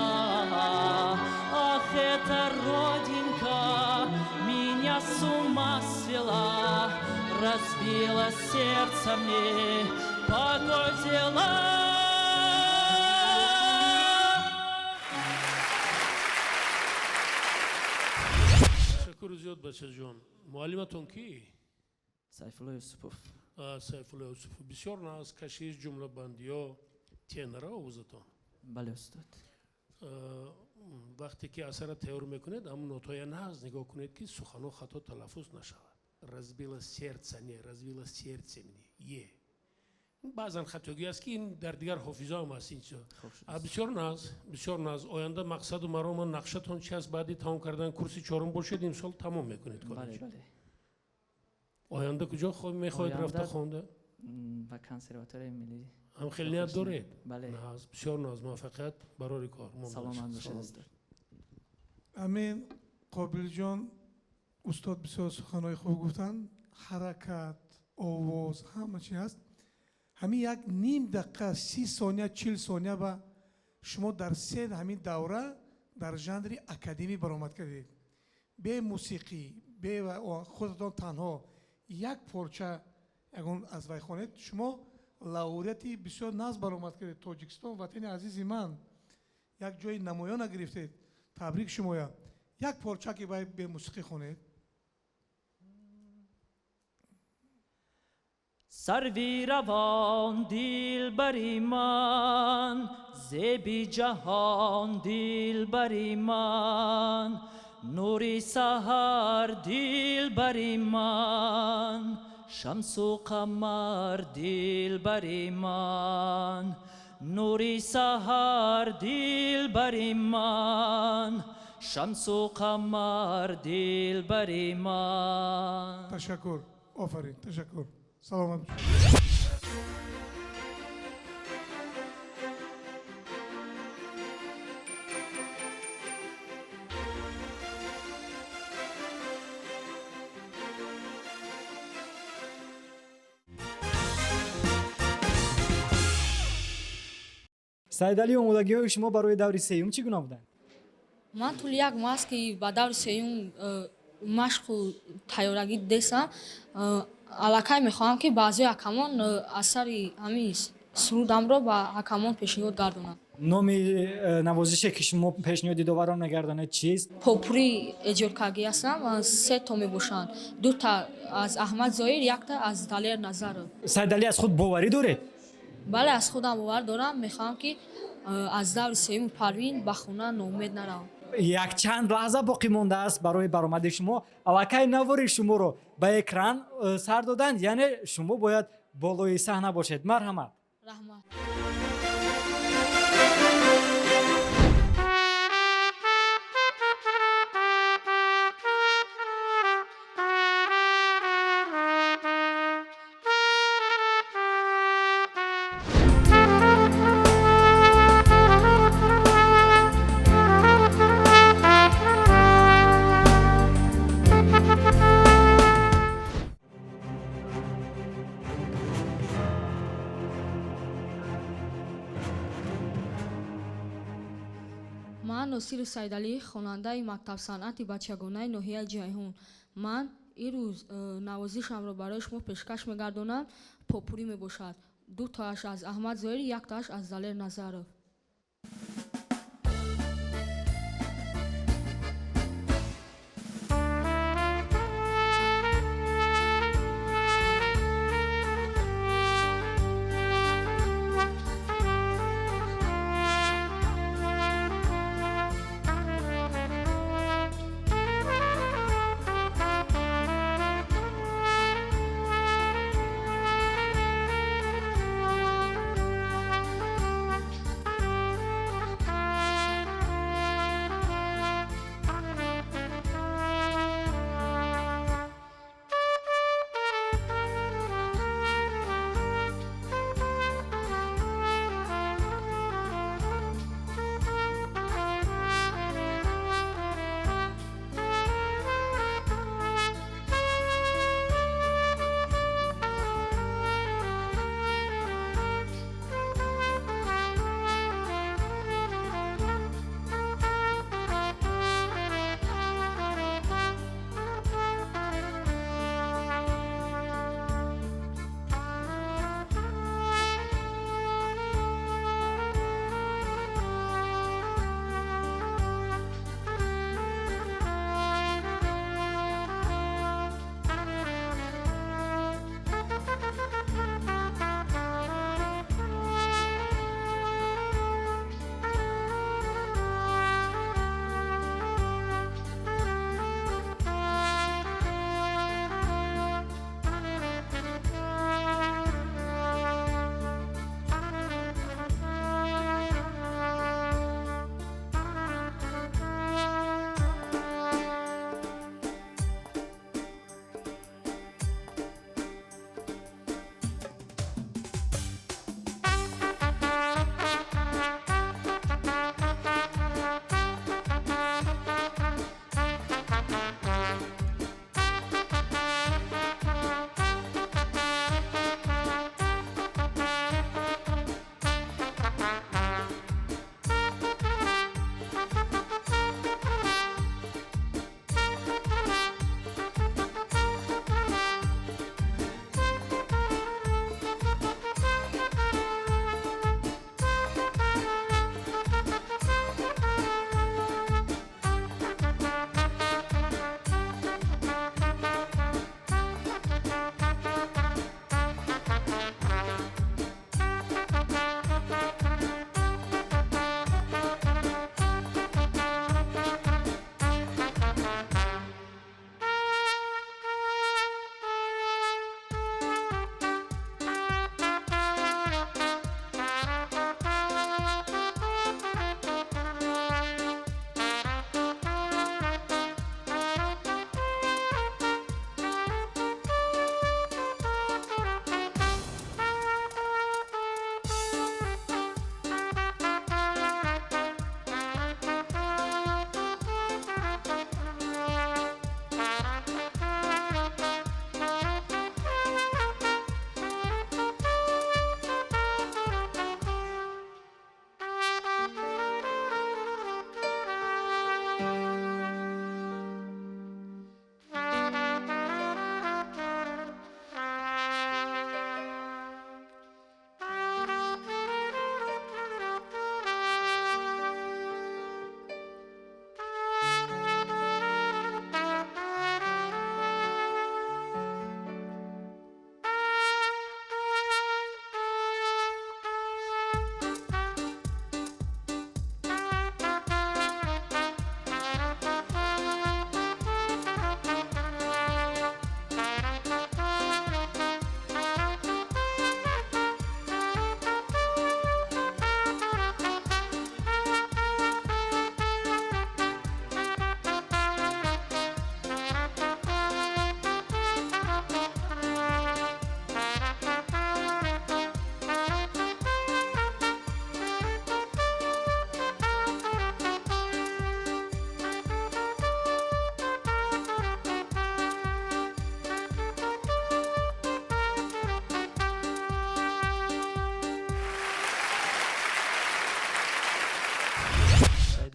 Ах, эта родинка меня с ума свела, разбила сердце мне, покой взяла. Ташаккури зиёд, бачаҷон. Муаллиматон кӣ? Сайфулло Юсупов. Сайфулло Юсупов. Бисёр нағз кашиш, ҷумлабандиё, тенора овозатон. Бале, устод. Вақте ки асара тайёр мекунед, ҳамун нотҳоя нағз нигоҳ кунед, ки суханҳо хато талаффуз нашавад. Разбила сердце не, разбила сердце мне е. Баъзан хатогӣ аст, ки ин дар дигар ҳофизо ҳам аст ин чизо. Бисёр нағз, бисёр нағз. Оянда мақсаду марома, нақшатон чи аст? Баъди тамом кардан курси чорум бошед, имсол тамом мекунед Бале. коллеҷ. Бале. Оянда куҷо мехоҳед рафта хонда? Ба консерваторияи миллӣ. Ҳам хеле ният доред? Бале. Нағз, бисёр нағз. Муваффақият барори кор. Саломат бошед, устод. Амин. Қобилҷон, устод бисёр суханҳои хуб гуфтанд. Ҳаракат, овоз, ҳама чи ҳаст. Ҳамин як ним дақиқа, 30 сония, 40 сония ба шумо дар се ҳамин давра дар жанри академӣ баромад кардед, бе мусиқӣ, бе худатон танҳо як порча ягон аз вай хонед. Шумо лауреати бисёр нағз баромад кардед. Тоҷикистон, ватани азизи ман, як ҷои намоёна гирифтед. Табрик шумоя. Як порча ки вай бе мусиқӣ хонед. Сарви равон, дилбари ман, зеби ҷаҳон, дилбари ман, нури саҳар, дилбари ман, шамсу қамар, дилбари ман, нури саҳар, дилбари ман, шамсу қамар, дилбари ман. Ташаккур, офарин, ташаккур, саломат бошед. Саидалӣ, омодагиҳои шумо барои даври сеюм чӣ гуна буданд? Ман тӯли як моҳ аст, ки ба даври сеюм машқу тайёрагӣ дидесам. Аллакай мехоҳам, ки ба аъзои ҳакамон асари ҳамин сурудамро ба ҳакамон пешниҳод гардонам. Номи навозише, ки шумо пешниҳоди доварон мегардонед, чист? Попурӣ эҷодкардагӣ ҳастам, се то мебошанд: дута аз Аҳмад Зоир, якта аз Далер Назаров. Саидалӣ, аз худ боварӣ доред? Бале, аз худам бовар дорам. Мехоҳам, ки аз даври сеюми Парвин ба хона ноумед наравам. Якчанд лаҳза боқӣ мондааст барои баромади шумо. Аллакай навори шуморо ба экран сар доданд, яъне шумо бояд болои саҳна бошед. Марҳамат. Раҳмат. Ман Носири Саидалӣ, хонандаи мактабсанъати бачагонаи ноҳияи Ҷайҳун. Ман ирӯз навозишамро барои шумо пешкаш мегардонам. Попурӣ мебошад. Ду тоаш аз Аҳмад Зоҳирӣ, як тоаш аз Далер Назаров.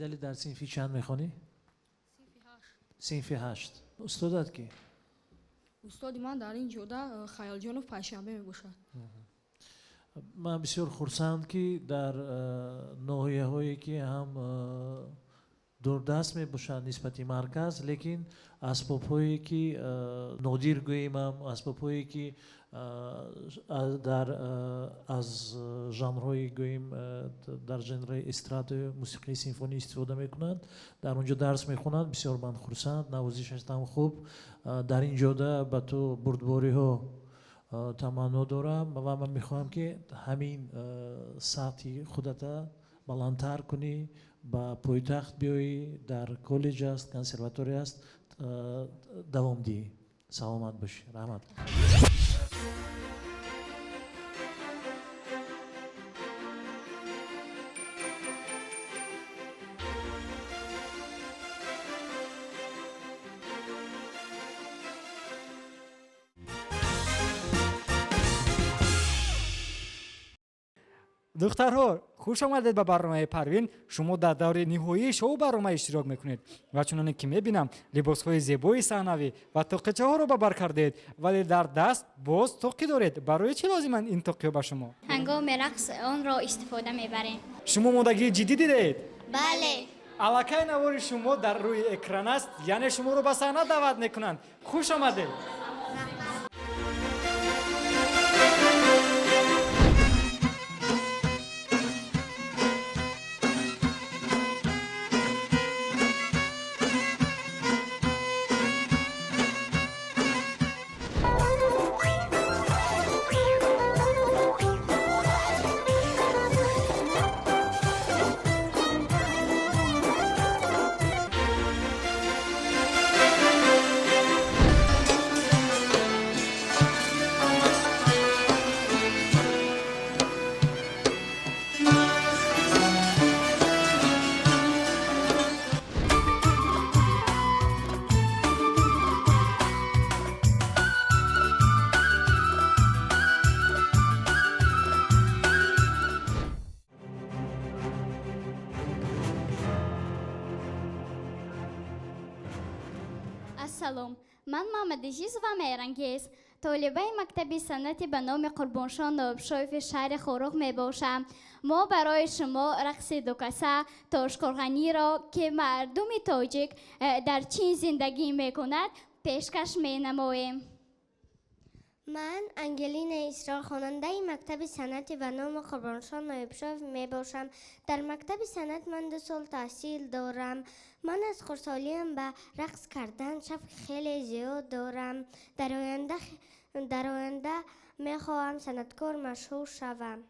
Саидалӣ, дар синфи чанд мехонӣ? Синфи ҳашт. Устодат кӣ? Устоди ман дар ин ҷода Хаёлҷонов Панҷшанбе мебошад. Ман бисёр хурсанд, ки дар ноҳияҳое, ки ҳам дурдаст мебошанд нисбати марказ, лекин асбобҳое, ки нодир гӯем, ҳам асбобҳое, ки дар аз жанрҳои, гӯем, дар жанри эстрадаю мусиқии симфонӣ истифода мекунанд, дар он ҷо дарс мехонанд. Бисёр ман хурсанд, навозишаш ҳам хуб. Дар ин ҷода ба ту бурдбориҳо таманно дорам ва ман мехоҳам, ки ҳамин сатҳи худата баландтар кунӣ, ба пойтахт биёӣ, дар коллеҷ аст, консерватория аст, давом диҳӣ. Саломат бошӣ, раҳмат. Духтарҳо, хуш омадед ба барномаи Парвин. Шумо дар даври ниҳоии шоу барнома иштирок мекунед ва чуноне ки мебинам, либосҳои зебои саҳнавӣ ва тоқичаҳоро ба бар кардед, вале дар даст боз тоқӣ доред. Барои чӣ лозиманд ин тоқиҳо ба шумо? Ҳангоми рақс онро истифода мебарем. Шумо омодагии ҷиддӣ дидаед? Бале. Аллакай навори шумо дар рӯи экран аст, яъне шуморо ба саҳна даъват мекунанд. Хуш омадед. Ассалом, ман Муҳаммадазизова Меҳрангез, толибаи мактаби санъати ба номи Қурбоншоҳ Ноибшоеви шаҳри Хоруғ мебошам. Мо барои шумо рақси дукаса тошқурғаниро, ки мардуми тоҷик дар Чин зиндагӣ мекунад, пешкаш менамоем. Ман Ангелина Исро, хонандаи мактаби санъати ба номи Қурбоншоҳ Ноибшоев мебошам. Дар мактаби санъат ман 2 сол таҳсил дорам. Ман аз хурдсолиам ба рақс кардан шавқи хеле зиёд дорам. Дар оянда мехоҳам санъаткор машҳур шавам.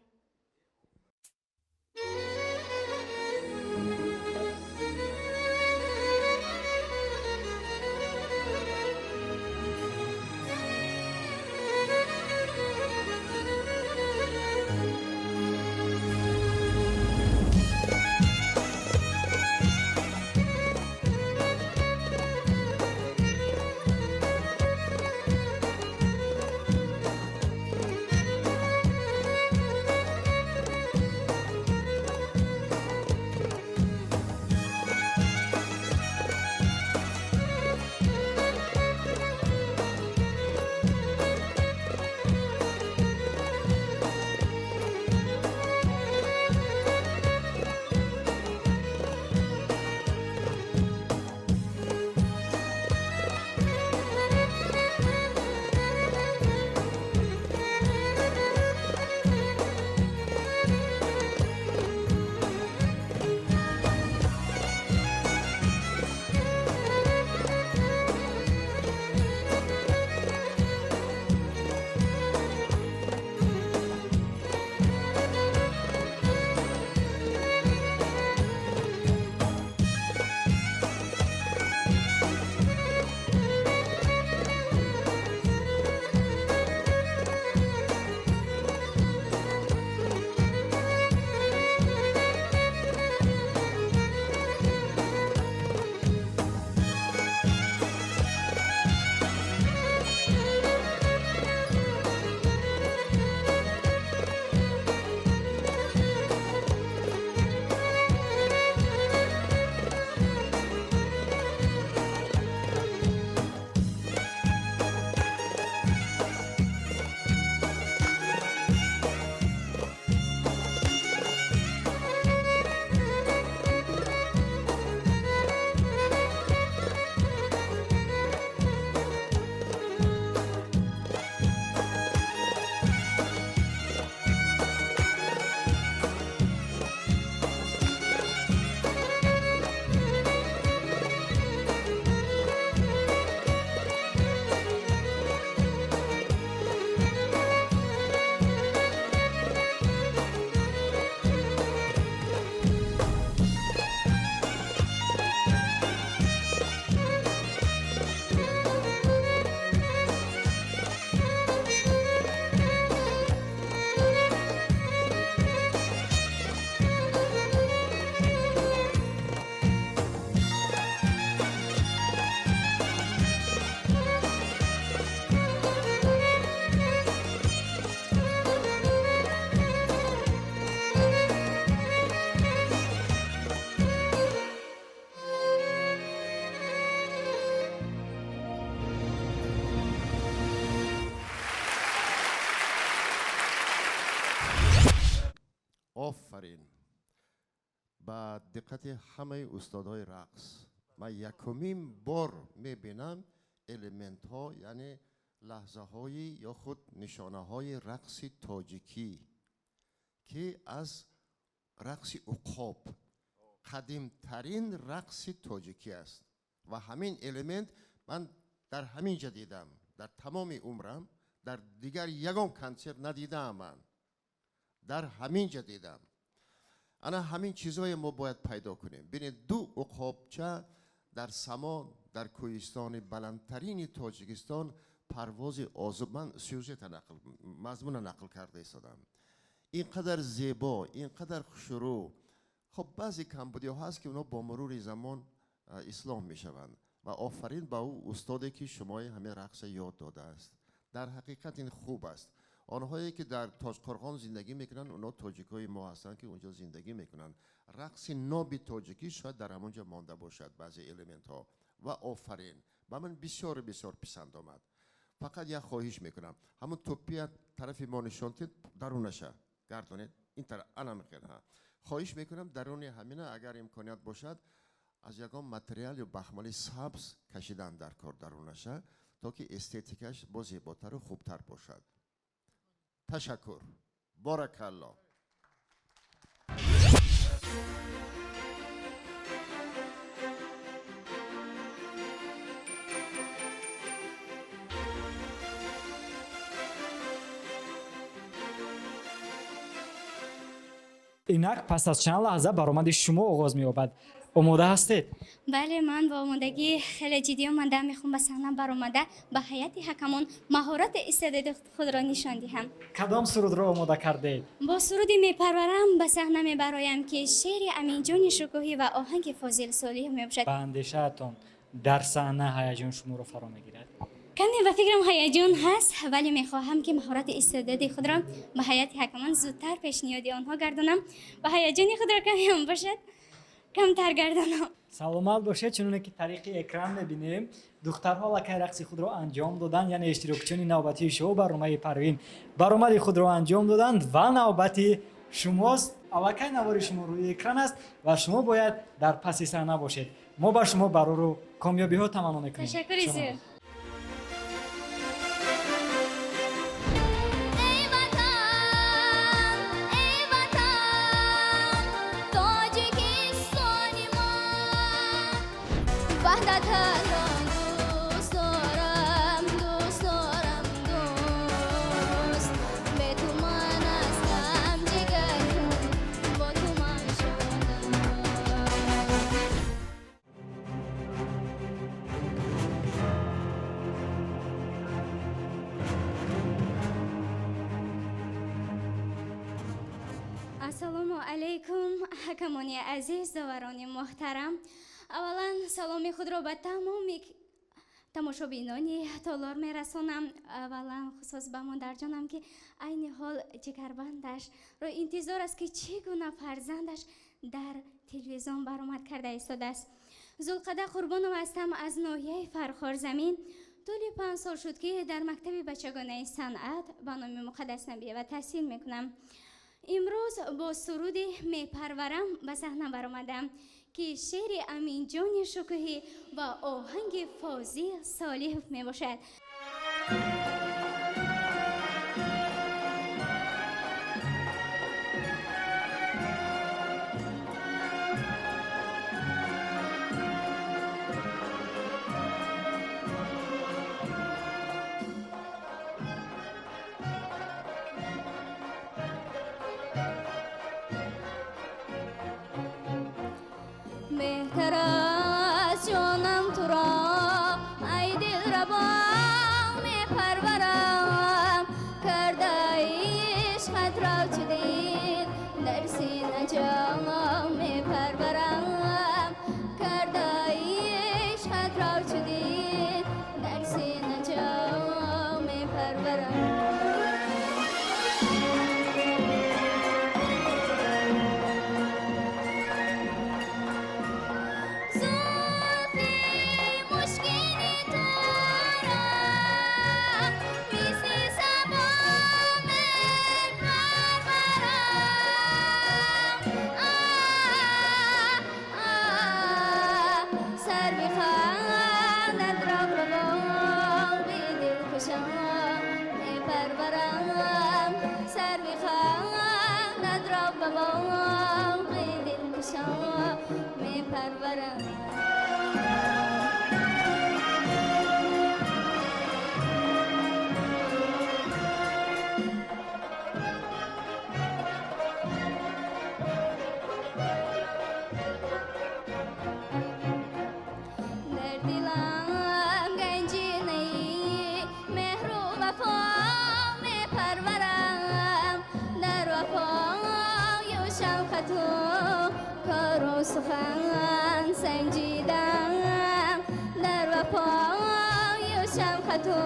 Офарин. Ба диққати ҳамаи устодҳои рақс, ман якумин бор мебинам элементҳо, яъне лаҳзаҳои ё худ нишонаҳои рақси тоҷикӣ, ки аз рақси уқоб қадимтарин рақси тоҷикӣ аст ва ҳамин элемент ман дар ҳамин ҷа дидам, дар тамоми умрам дар дигар ягон консерт надидаам, ман дар ҳамин ҷа дидам. Ана ҳамин чизҳое мо бояд пайдо кунем. Бинед, ду уқобча дар само, дар кӯҳистони баландтарини Тоҷикистон парвози озод. Ман сюжета нақл, мазмуна нақл карда истодам. Ин қадар зебо, ин қадар хушрӯ. Хоб, баъзе камбудиҳо ҳаст, ки онҳо бо мурури замон ислоҳ мешаванд ва офарин ба ӯ устоде, ки шумои ҳамин рақса ёд додааст. Дар ҳақиқат ин хуб аст. Онҳое ки дар Тоҷқурғон зиндагӣ мекунанд, онҳо тоҷикҳои мо ҳастанд, ки онҷо зиндагӣ мекунанд. Рақси ноби тоҷикӣ шояд дар ҳамон ҷо монда бошад, баъзе элементҳо. Ва офарин, ба ман бисёр бисёр писанд омад. Фақат як хоҳиш мекунам, ҳамон тӯппия тарафи мо нишон тед, дарунаша гардонед ин тараф, ана мехел. Ҳа, хоҳиш мекунам, даруни ҳамина агар имконият бошад, аз ягон материал ё бахмали сабз кашидан дар кор дарунаша, то ки эстетикаш боз зеботару хубтар бошад. Ташаккур, боракалло. Инак пас аз чанд лаҳза баромади шумо оғоз меёбад. Омода ҳастед? Бале, ман бо омодагии хеле ҷиддӣ омадам. Мехоҳам ба саҳна баромада ба ҳайати ҳакамон маҳорати истеъдоди худро нишон диҳам. Кадом сурудро омода кардед? Бо суруди «Мепарварам» ба саҳна мебароям, ки шеъри Аминҷони Шукӯҳӣ ва оҳанги Фозил Солиҳ мебошад. Ба андешаатон, дар саҳна ҳаяҷон шуморо фаро мегирад? Каме ба фикрам ҳаяҷон ҳаст, вале мехоҳам, ки маҳорати истеъдоди худро ба ҳайати ҳакамон зудтар пешниҳоди онҳо гардонам ва ҳаяҷони худро каме ҳам бошад камтар гардонам. Саломат бошед. Чуноне ки тариқи экран мебинем, духтарҳо аллакай рақси худро анҷом доданд, яъне иштирокчиёни навбатии шоу барномаи Парвин баромади худро анҷом доданд ва навбати шумост. Аллакай навори шумо рӯи экран аст ва шумо бояд дар паси саҳна бошед. Мо ба шумо барору комёбиҳо таманно мекунем. Ташаккури зиёд. Эй ватан, эй ватан, Тоҷикистони ман, ваҳдататро дӯст дорам, дӯст дорам, дӯст. Бе ту ман ҳастам ҷигархун, бо ту ман шодам. Ассалому алайкум, ҳакамони азиз, доварони муҳтарам. Аввалан саломи худро ба тамоми тамошобинони толор мерасонам. Аввалан хусус ба модарҷонам, ки айни ҳол ҷигарбандаш ро интизор аст, ки чӣ гуна фарзандаш дар телевизион баромад карда истодааст. Зулқада Қурбонова ҳастам аз ноҳияи Фархорзамин. Тӯли 5 сол шуд, ки дар мактаби бачагонаи санъат ба номи Муқаддас Набиева таҳсил мекунам. Имрӯз бо суруди «Мепарварам» ба саҳна баромадам, ки шеъри Аминҷони Шукӯҳӣ ва оҳанги Фозил Солиҳов мебошад. Беҳтар аз ҷонам туро, ай дилрабо, мепарварам. Кардаи ишқатро чу дил дар сина ҷом мепарварам. Кардаи ишқатро чу дил дар сина ҷом мепарварам. Зулфи мушкини туро мисли сабо мепарварам. Ба боғи дилкушо мепарварам. Дар дилам ганҷинаи меҳру вафо мепарварам. Дар вафою шавқату кору сухан санҷидам. Дар вафою шавқату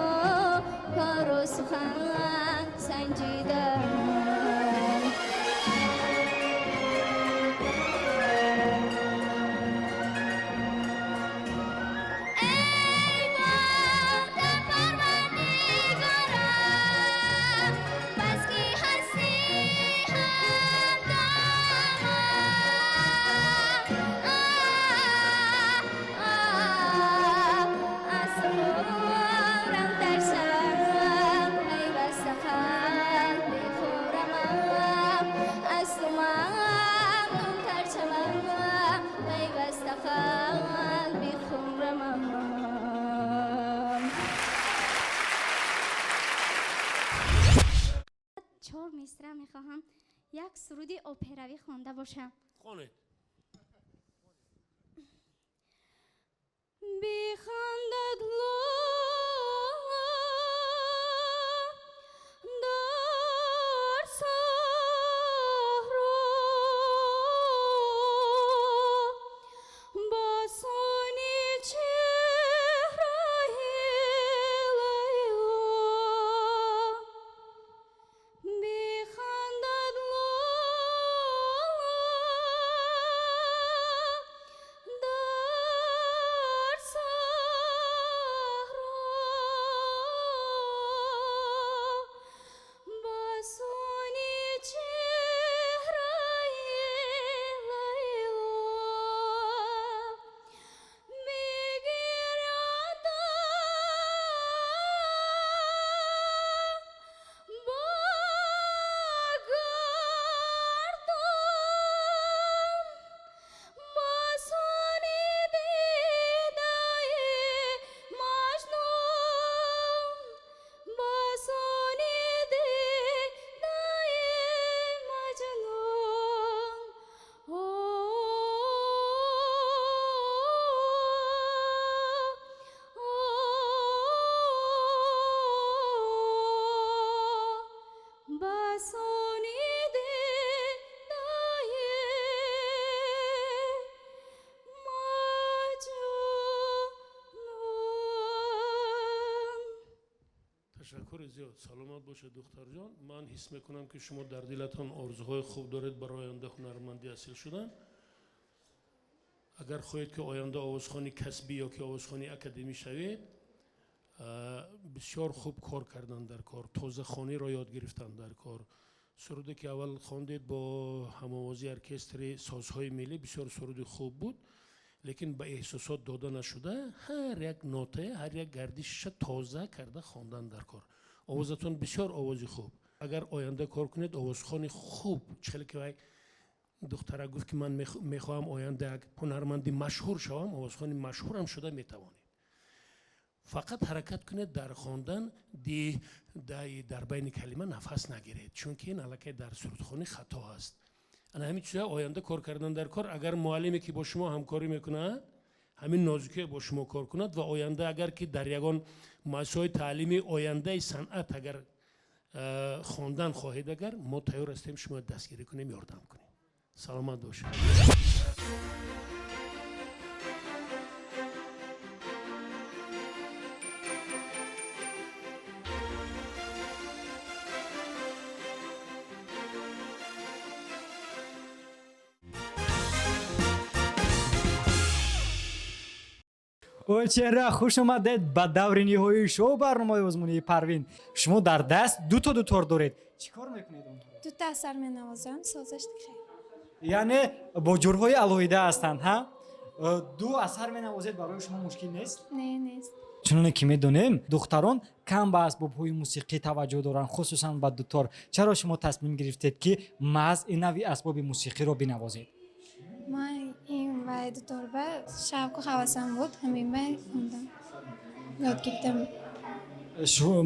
кору сухан санҷидам. Эй боғ парвардигорам, бас ки ҳастӣ ҳамдамам. Аз хӯрам тарсам, пайваста қалби хӯрамам. Аз ту мамнун таршавам, пайваста қалби хӯрамам. Чор мисра мехоҳам як суруди операвӣ хонда бошам. Хонед. Бихандад лола дар саҳро, басони чеҳраи Лайло. Бихандад лола дар саҳро, басони чеҳраи Лайло. Мегиряд бо гардон, басони дидаи Маҷнун, басони дидаи Маҷнун. Басони дидаи Маҷнун. Ташаккури зиёд, саломат бошед, духтарҷон. Ман ҳис мекунам, ки шумо дар дилатон орзуҳои хуб доред барои оянда ҳунарманди асил шудан. Агар хоҳед, ки оянда овозхони касбӣ ё ки овозхони академӣ шавед, бисёр хуб кор кардан дар кор, тозахониро ёд гирифтан дар кор. Суруде ки аввал хондед бо ҳамовозии оркестри созҳои миллӣ, бисёр суруди хуб буд, лекин ба эҳсосот дода нашуда, ҳар як нота, ҳар як гардишша тоза карда хондан дар кор. Овозатон бисёр овози хуб. Агар оянда кор кунед, овозхони хуб, чӣ ки вай духтара гуфт, ки ман мехоҳам оянда як ҳунарманди машҳур шавам, овозхони машҳурам шуда метавонед. Фақат ҳаракат кунед дар хондан ди дай дар байни калима нафас нагиред, чунки ин аллакай дар сурудхонӣ хато аст. Ана ҳамин чиза оянда кор кардан дар кор. Агар муаллиме, ки бо шумо ҳамкорӣ мекунад, ҳамин нозукие бо шумо кор кунад ва оянда агар ки дар ягон муассисаҳои таълими ояндаи санъат агар хондан хоҳед, агар мо тайёр ҳастем шумо дастгирӣ кунем, ёрдам кунем. Саломат бошед. Чеҳра, хуш омадед ба даври ниҳоии шоу барномаи озмунии Парвин. Шумо дар даст дуто дутор доред, чӣ кор мекунед онҳоро? Дута асар менавозам, созаш хел. Яъне бо ҷурҳои алоҳида ҳастанд, ҳа? Ду асар менавозед, барои шумо мушкил нест? Не, нест. Чуноне ки медонем, духтарон кам ба асбобҳои мусиқӣ таваҷҷӯҳ доранд, хусусан ба дутор. Чаро шумо тасмим гирифтед, ки маҳз ин нави асбоби мусиқиро бинавозед? Ман ин вай дуторба шавқу ҳавасам буд, ҳамин вай хондам, ёд гирифтам.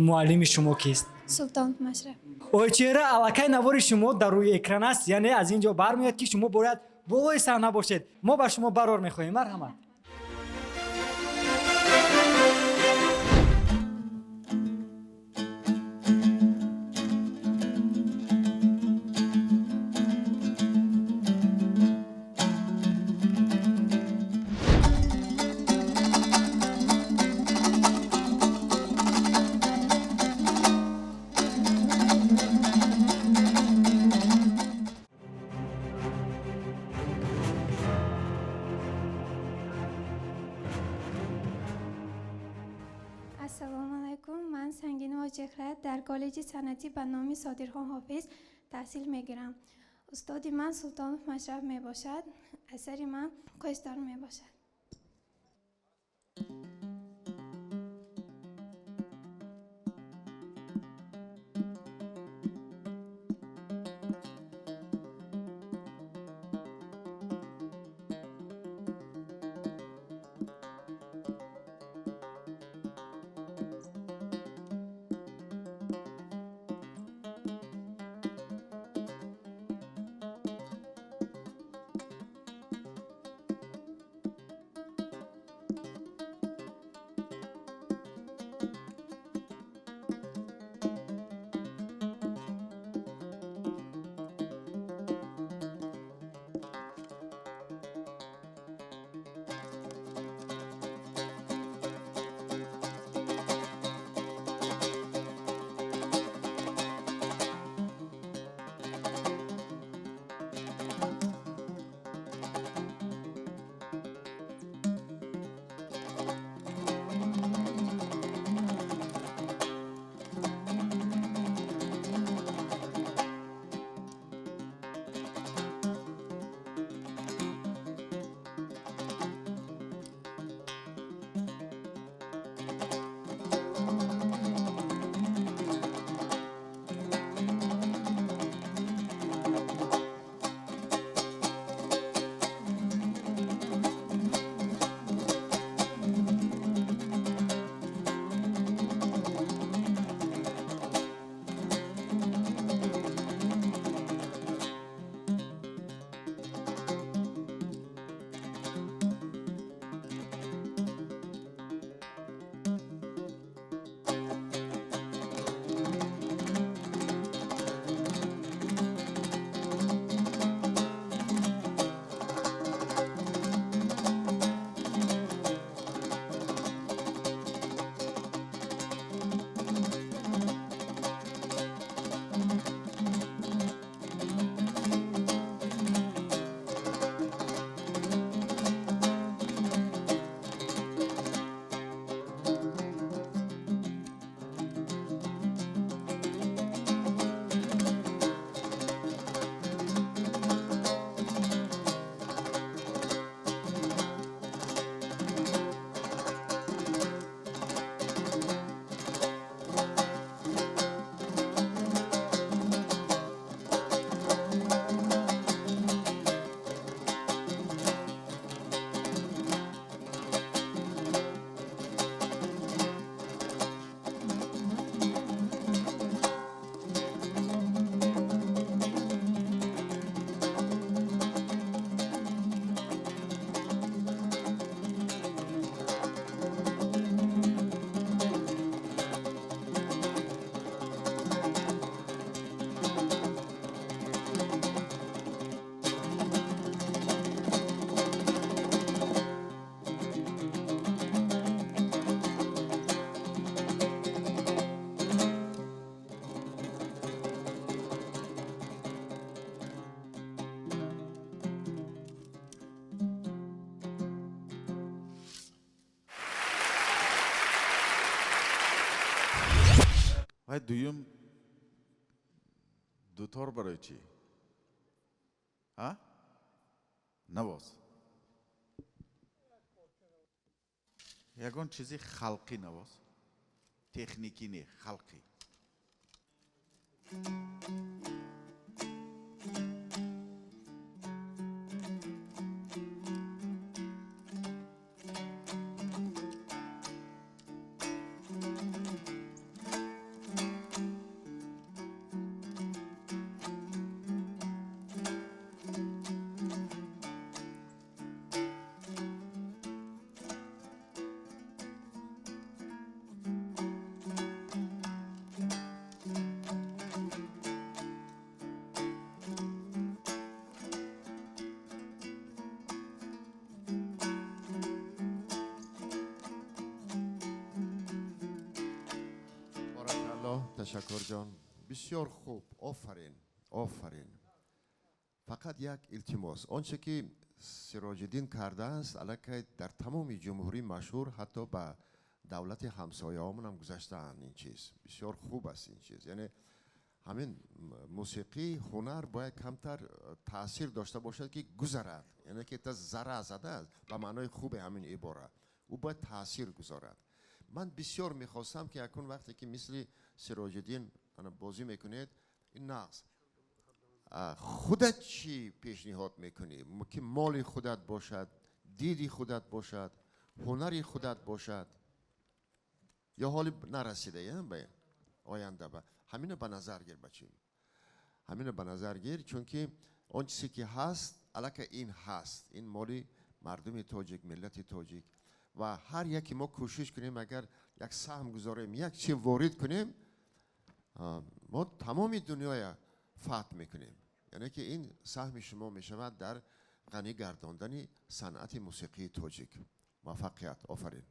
Муаллими шумо кист? Султон Машраф. Ойчеҳра, аллакай навори шумо дар рӯи экран аст, яъне аз ин ҷо бармеояд, ки шумо бояд болои саҳна бошед. Мо ба шумо барор мехоҳем, марҳамат. Ассалому алайкум, ман Сангинова Чеҳра, дар коллеҷи санъатӣ ба номи Содирхон Ҳофиз таҳсил мегирам. Устоди ман Султонов Машраф мебошад. Асари ман Қӯстор мебошад. Вай дуюм дутор барои чӣ? Навоз. Ягон чизи халқӣ навоз, техникӣ не, халқӣ. Ташаккур ҷон, бисёр хуб, офарин, офарин. Фақат як илтимос: он че ки Сироҷиддин кардааст, аллакай дар тамоми ҷумҳурӣ машҳур, ҳатто ба давлати ҳамсояҳомонам гузаштаанд. Ин чиз бисёр хуб аст. Ин чиз, яъне ҳамин мусиқӣ, ҳунар бояд камтар таъсир дошта бошад, ки гузарад, яъне ки та зара задааст ба маънои хуби ҳамин ибора, ӯ бояд таъсир гузорад. Ман бисёр мехостам, ки акун вақте ки мисли Сироҷиддин бозӣ мекунед, ин нағз, худат чӣ пешниҳод мекунӣ, ки моли худат бошад, диди худат бошад, ҳунари худат бошад, ё ҳоли нарасида ба оянда ба ҳамина ба назар гир, бачим, ҳамина ба назар гир, чунки он чизе ки ҳаст, аллакай ин ҳаст, ин моли мардуми тоҷик, миллати тоҷик, ва ҳар яке мо кӯшиш кунем, агар як саҳм гузорем, як чи ворид кунем, мо тамоми дунёя фатҳ мекунем. Яъне ки ин саҳми шумо мешавад дар ғанӣ гардондани санъати мусиқии тоҷик. Муваффақият, офарин.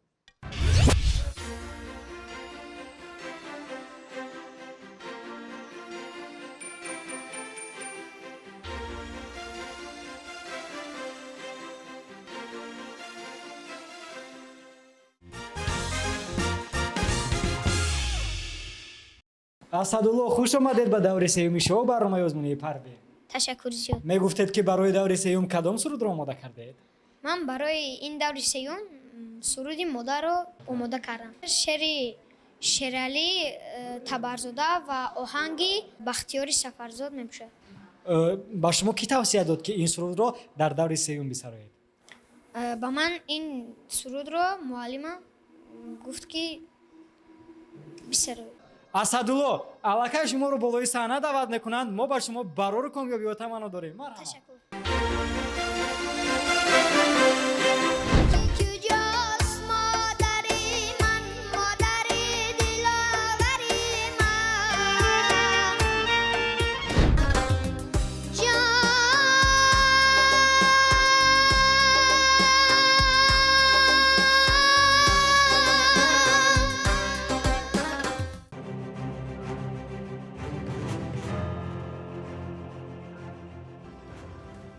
Асадулло, хуш омадед ба даври сеюми шоу барномаи озмунии Парвин. Ташаккур зиёд. Мегуфтед, ки барои даври сеюм кадом сурудро омода кардед? Ман барои ин даври сеюм суруди модарро омода кардам. Шеъри Шералӣ Табарзода ва оҳанги Бахтиёри Сафарзод мебошад. Ба шумо кӣ тавсия дод, ки ин сурудро дар даври сеюм бисароед? Ба ман ин сурудро муаллимам гуфт, ки бисароед. Асадулло, аллакай шуморо болои саҳна даъват мекунанд. Мо ба шумо барору комёбиҳо таманно дорем. Марҳамат. Ташаккур. Куҷост модари ман, модари диловари ман?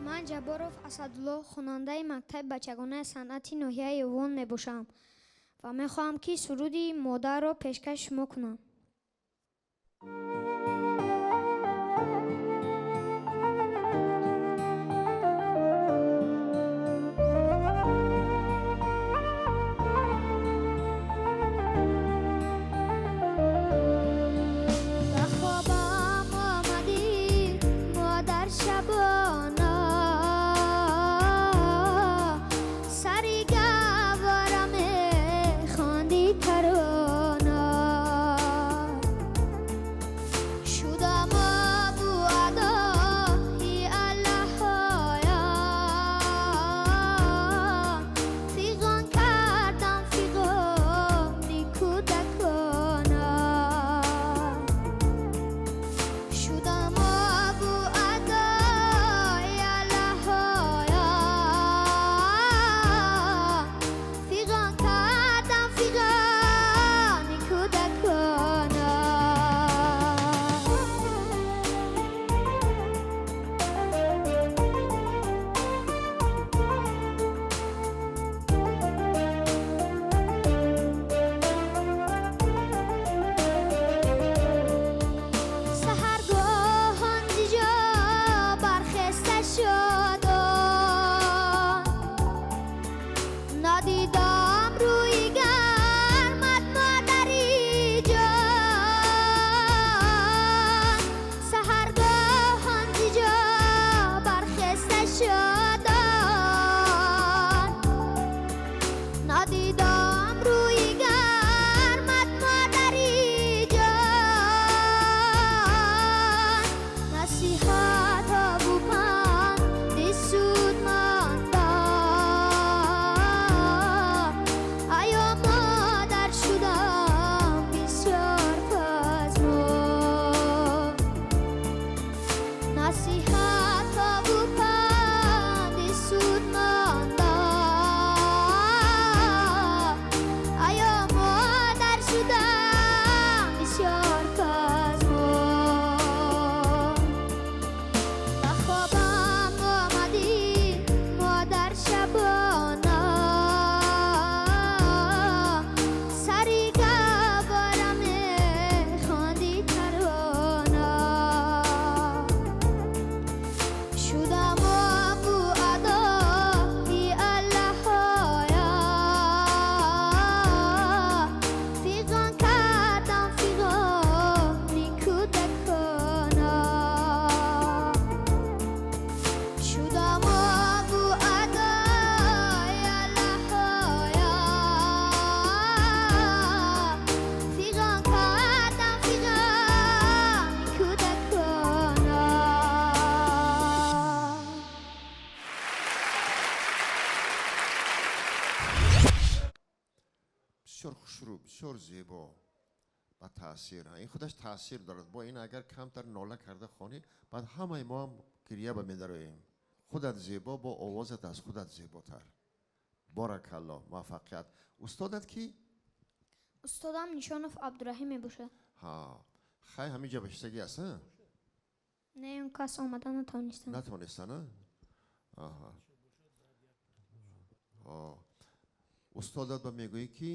Ман Ҷабборов Асадулло, хонандаи мактаби бачагонаи санъати ноҳияи Ёвон мебошам ва мехоҳам, ки суруди модарро пешкаши шумо кунам. Ба хобам омадӣ, модар, шабона, сари гаҳвора мехондӣ тарона. Бисёр хушрӯ, бисёр зебо ба таъсир. Ин худаш таъсир дорад. Бо ин агар камтар нола карда хонӣ, баъд ҳамаи мо ҳам гирья ба медароем. Худат зебо, бо овозат аз худат зеботар. Боракалло, муваффақият. Устодат кӣ? Устодам Нишонов Абдураҳим мебошад. Ҳа, хай, ҳамин ҷо башистагӣ аст, а? Не, он кас омада натавонистанд. Натавонистанд, а? Аҳа. Устодат ба мегӯӣ, ки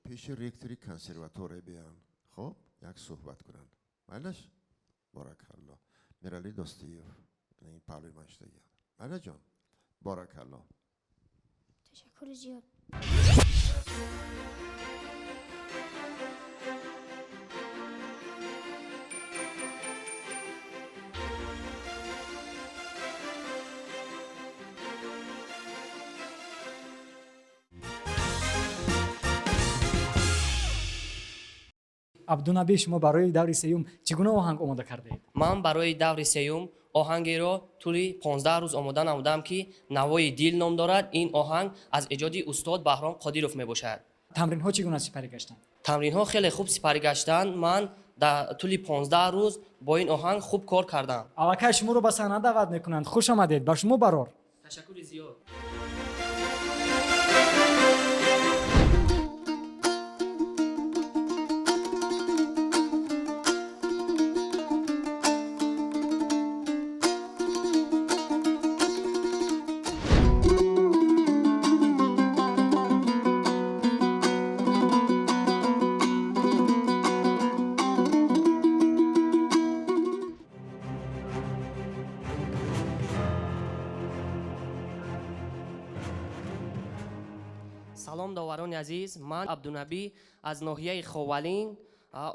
пеши ректори консерватория биёянд. Хоб, як суҳбат кунанд. Майлаш? Боракалло. Мирали Достиев. Ин паҳлӯи ман шудагӣ. Майла ҷон? Боракалло. Ташаккури зиёд. Абдунабӣ, шумо барои даври сеюм чӣ гуна оҳанг омода кардаед? Ман барои даври сеюм оҳангеро тӯли 15 рӯз омода намудам, ки Навои дил ном дорад. Ин оҳанг аз эҷоди устод Баҳром Қодиров мебошад. Тамринҳо чӣ гуна сипарӣ гаштанд? Тамринҳо хеле хуб сипарӣ гаштанд. Ман дар тӯли 15 рӯз бо ин оҳанг хуб кор кардам. Аллакай шуморо ба саҳна даъват мекунанд. Хуш омадед, ба шумо барор. Ташаккури зиёд. Салом, доварони азиз. Ман Абдунабӣ аз ноҳияи Ховалинг.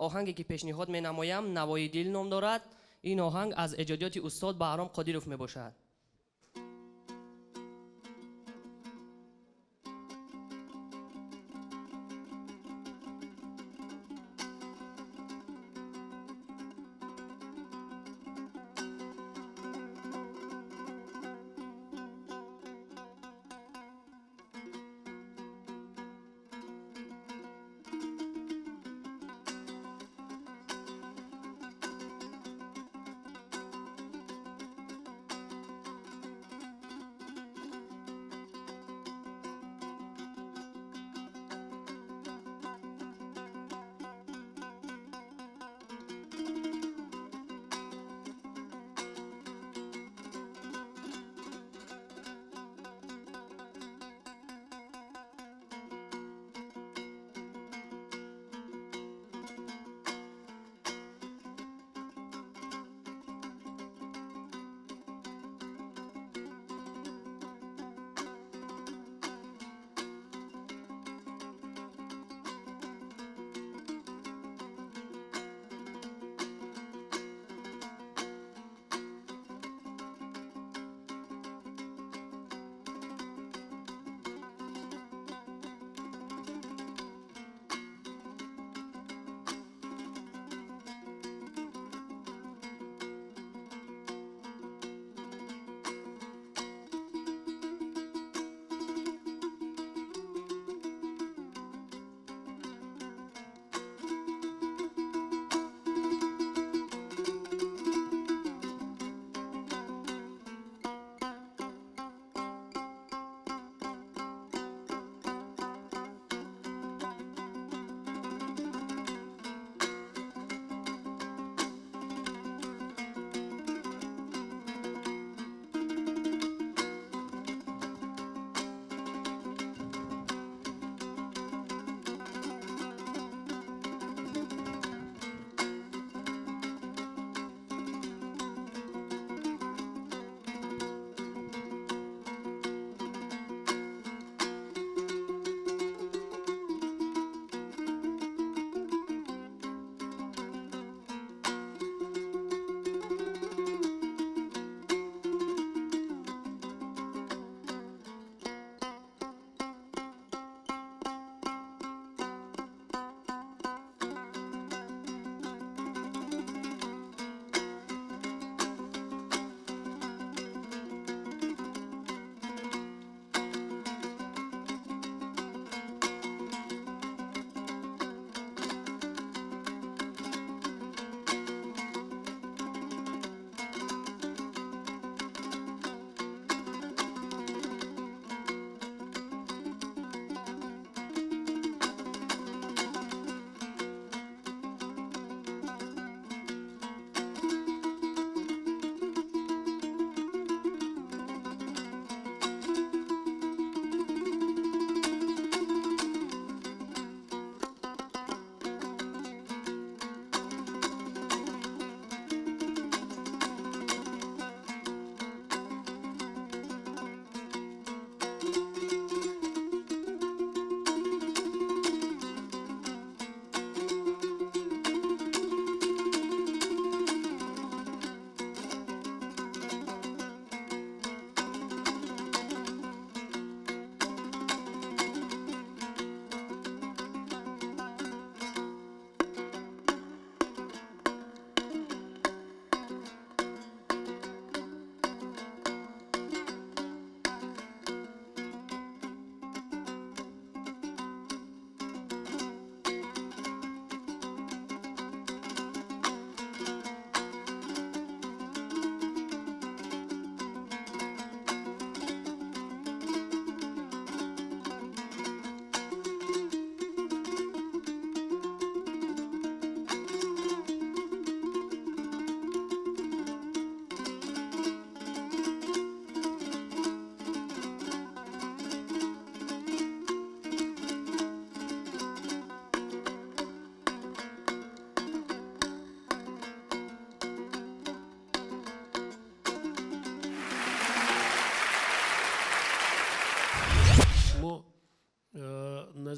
Оҳанге ки пешниҳод менамоям, Навои дил ном дорад. Ин оҳанг аз эҷодиёти устод Баҳром Қодиров мебошад.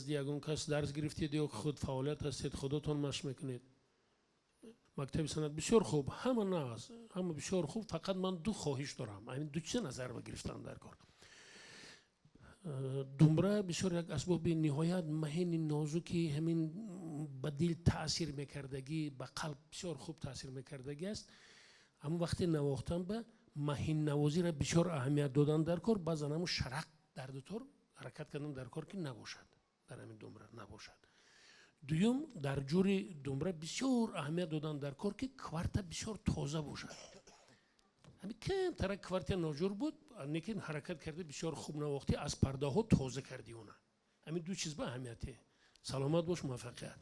Назди ягон кас дарс гирифтед ё худ фаъолият ҳастед, худотон машқ мекунед? Мактаби санъат бисёр хуб, ҳама нағз, ҳама бисёр хуб. Фақат ман ду хоҳиш дорам, ҳамин ду чиза назар ба гирифтан дар кор. Думбра бисёр як асбоби ниҳоят маҳини нозуки, ҳамин ба дил таъсир мекардагӣ, ба қалб бисёр хуб таъсир мекардагӣ аст. Ҳамон вақте навохтан ба маҳиннавозиро бисёр аҳамият додан дар кор, баъзан ҳамун шарақ дар дутор ҳаракат кардан дар кор, ки набошад, дар ҳамин думбра набошад. Дуюм, дар ҷури думбра бисёр аҳамият додан дар кор, ки кварта бисёр тоза бошад. Ҳамин камтара квартия ноҷур буд, лекин ҳаракат карда бисёр хуб навохтӣ, аз пардаҳо тоза кардӣ она. Ҳамин ду чиз ба аҳамияте. Саломат бош, муваффақият.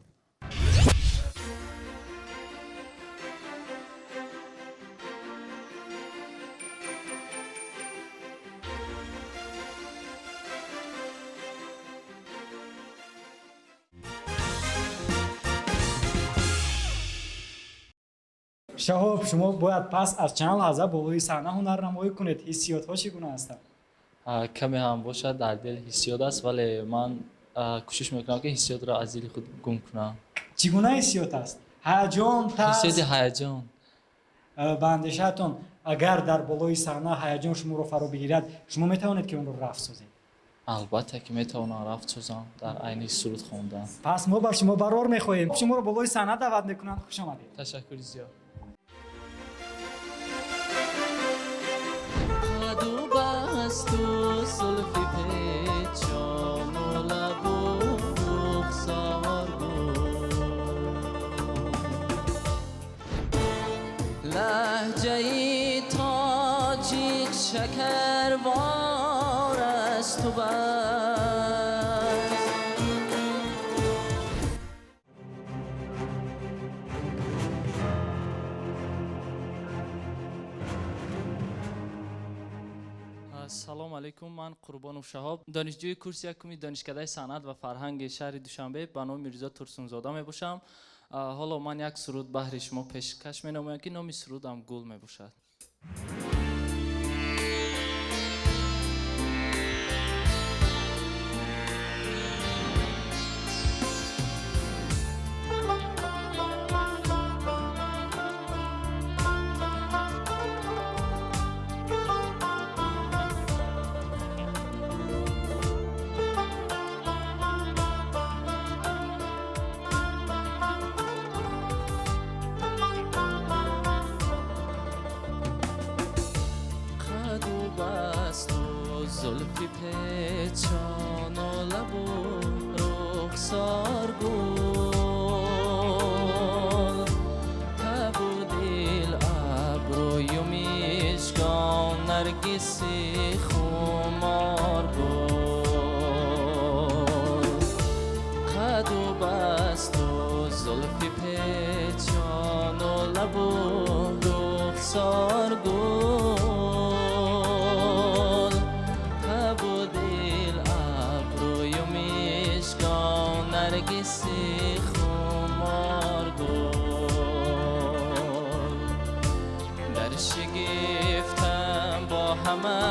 Шаҳоб, шумо бояд пас аз чанд лаҳза болои саҳна ҳунарнамоӣ кунед. Ҳиссиётҳо чӣ гуна ҳастанд? Каме ҳам бошад дар дил ҳиссиёт аст, вале ман кӯшиш мекунам, ки ҳиссиётро аз дили худ гум кунам. Чӣ гуна ҳиссиёт аст? Ҳаяҷон, тарс? Ҳиссиёти ҳаяҷон. Ба андешаатон, агар дар болои саҳна ҳаяҷон шуморо фаро бигирад, шумо метавонед, ки онро рафт созед? Албатта, ки метавонам рафт созам дар айни суруд хондан. Пас мо ба шумо барор мехоҳем. Шуморо болои саҳна даъват мекунанд. Хуш омадед. Ташаккури зиёд. Қаду басту зулфи печону лабу рухсор буд, лаҳҷаи тоҷик шакарвор аст ту бас. Салом алейкум, ман Қурбонов Шаҳоб, донишҷӯи курси якуми Донишкадаи санъат ва фарҳанги шаҳри Душанбе ба номи Мирзо Турсунзода мебошам. Ҳоло ман як суруд баҳри шумо пешкаш менамоям, ки номи сурудам «Гул» мебошад. Зулфи печону лабу рухсор гул, табу дил абрӯю мишкон наргиси хумор гул. Қаду басту зулфи печону лабу рухсор гул, наргиси хумор гул. Дар шигифтам бо ҳама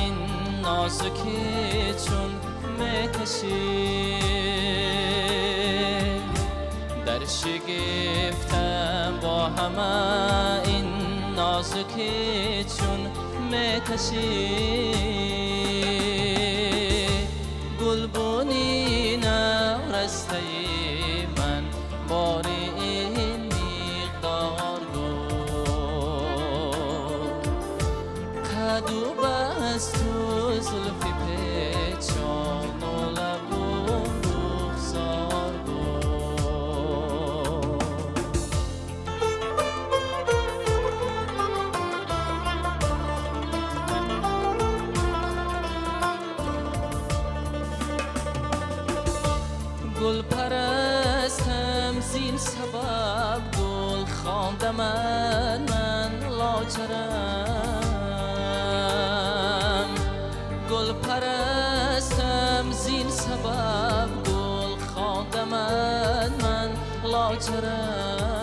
ин нозукӣ чун мекашӣ, дар шигифтам бо ҳама ин нозукӣ чун мекашӣ. Гулбуни наврастаи ман бори ин миқдор гул, қаду басту зулфи печону лабу рухсор гул. Гул парастам зин сабаб гул хондаман ман лочарам, гул парастам зин сабаб гул хондаман ман лочарам.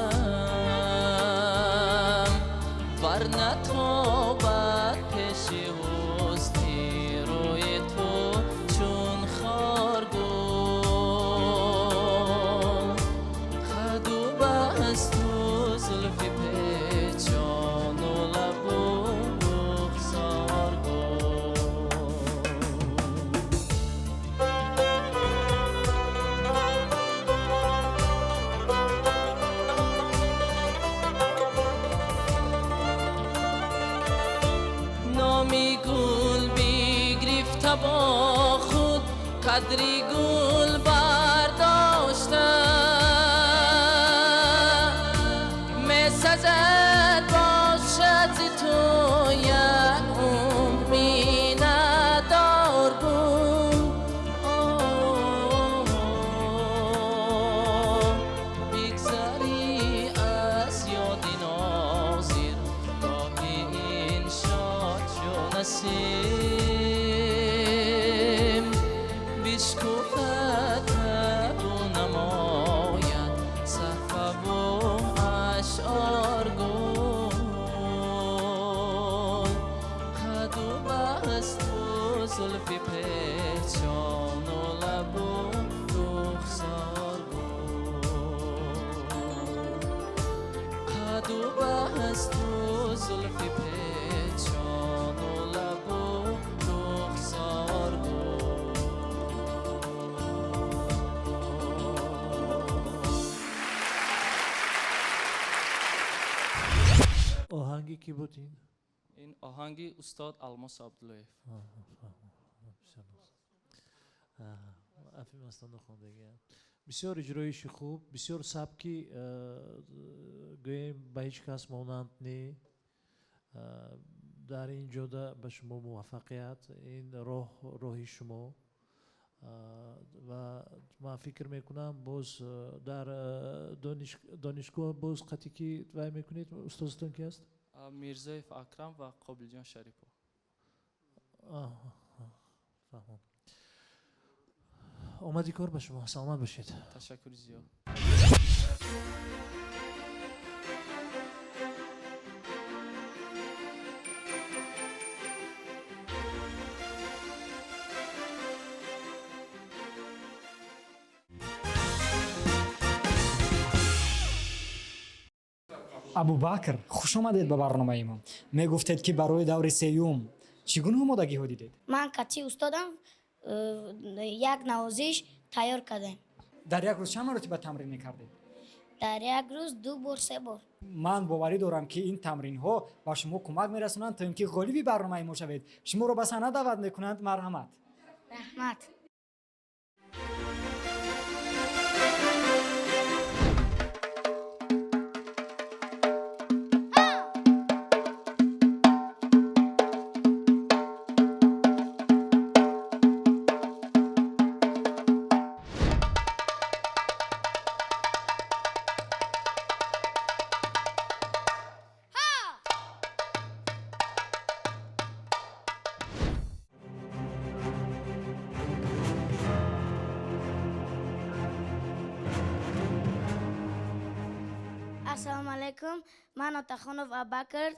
Вар натобад пеши ҳусни рӯи ту чун хор гул. бо худ қадри гул бардошта месазад бошад зи ту як умр миннатдор буд. Бигзарӣ аз ёди нозир гоҳи ин шод чу насим бишкуфад табу намояд саҳфаву ашъор гул қаду басту зулфи печону лабу рухсор гул қаду басту зулфи печону лабу рухсор гул. Оҳанги кӣ буд ин? Ин оҳанги устод Алмос Абдуллоев. Афи мастона хондагиам. Бисёр иҷроиши хуб, бисёр сабки, гӯем, ба ҳеҷ кас монанд не. Дар ин ҷода ба шумо муваффақият, ин роҳ роҳи шумо. Ва ман фикр мекунам, боз дар донишгоҳ боз қатъи ки вай мекунед, устозатон ки аст? Мирзоев Акрам ва Қобилҷон Шарипов. Фаҳмом. Омади кор ба шумо, саломат бошед. Ташаккури зиёд. Абубакр, хуш омадед ба барномаи мо. Мегуфтед, ки барои даври сеюм чӣ гуна омодагиҳо дидед? Ман кати устодам як навозиш тайёр кардем. Дар як рӯз чанд маротиба тамрин мекардед? Дар як рӯз 2 бор, 3 бор. Ман боварӣ дорам, ки ин тамринҳо ба шумо кӯмак мерасонанд, то ин ки ғолиби барномаи мо шавед. Шуморо ба саҳна даъват мекунанд. Марҳамат. Раҳмат. Ассалому алайкум. Ман Отахонов Абакр,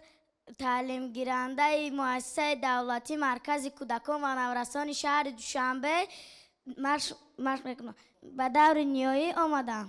таълимгирандаи муассисаи давлатӣ Маркази кӯдакон ва наврасони шаҳри Душанбе машқ мекунам. Ба даври ниҳоӣ омадам.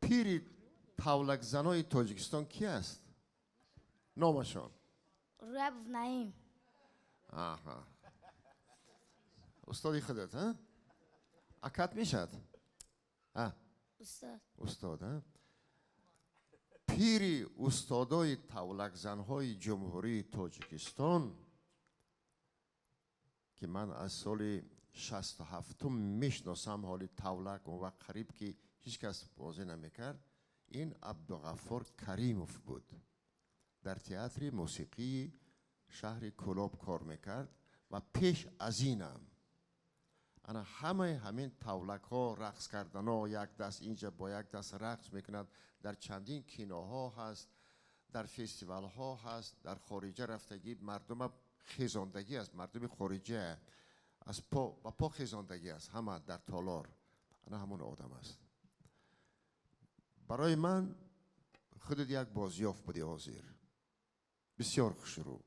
Пири тавлакзанои Тоҷикистон ки аст? Номашон? Рӯябов Наим. Аҳа. Устоди худат, а? Акат мешавад? А? Устод. Устод, а? Пири устодои тавлакзанҳои Ҷумҳурии Тоҷикистон, ки ман аз соли 67-ум мешиносам, ҳоли тавлак он вақт қариб ки ҳеҷ кас бозӣ намекард, ин Абдуғаффор Каримов буд. Дар театри мусиқии шаҳри Кӯлоб кор мекард ва пеш аз инам ана ҳамаи ҳамин тавлакҳо рақс карданҳо, як даст инҷа бо як даст рақс мекунад, дар чандин киноҳо ҳаст, дар фестивалҳо ҳаст, дар хориҷа рафтагӣ мардума хезондагӣ аст, мардуми хориҷа аз по ба по хезондагӣ аст, ҳама дар толор. Ана ҳамон одам аст. Барои ман худат як бозёфт будӣ ҳозир. Бисёр хушрӯ.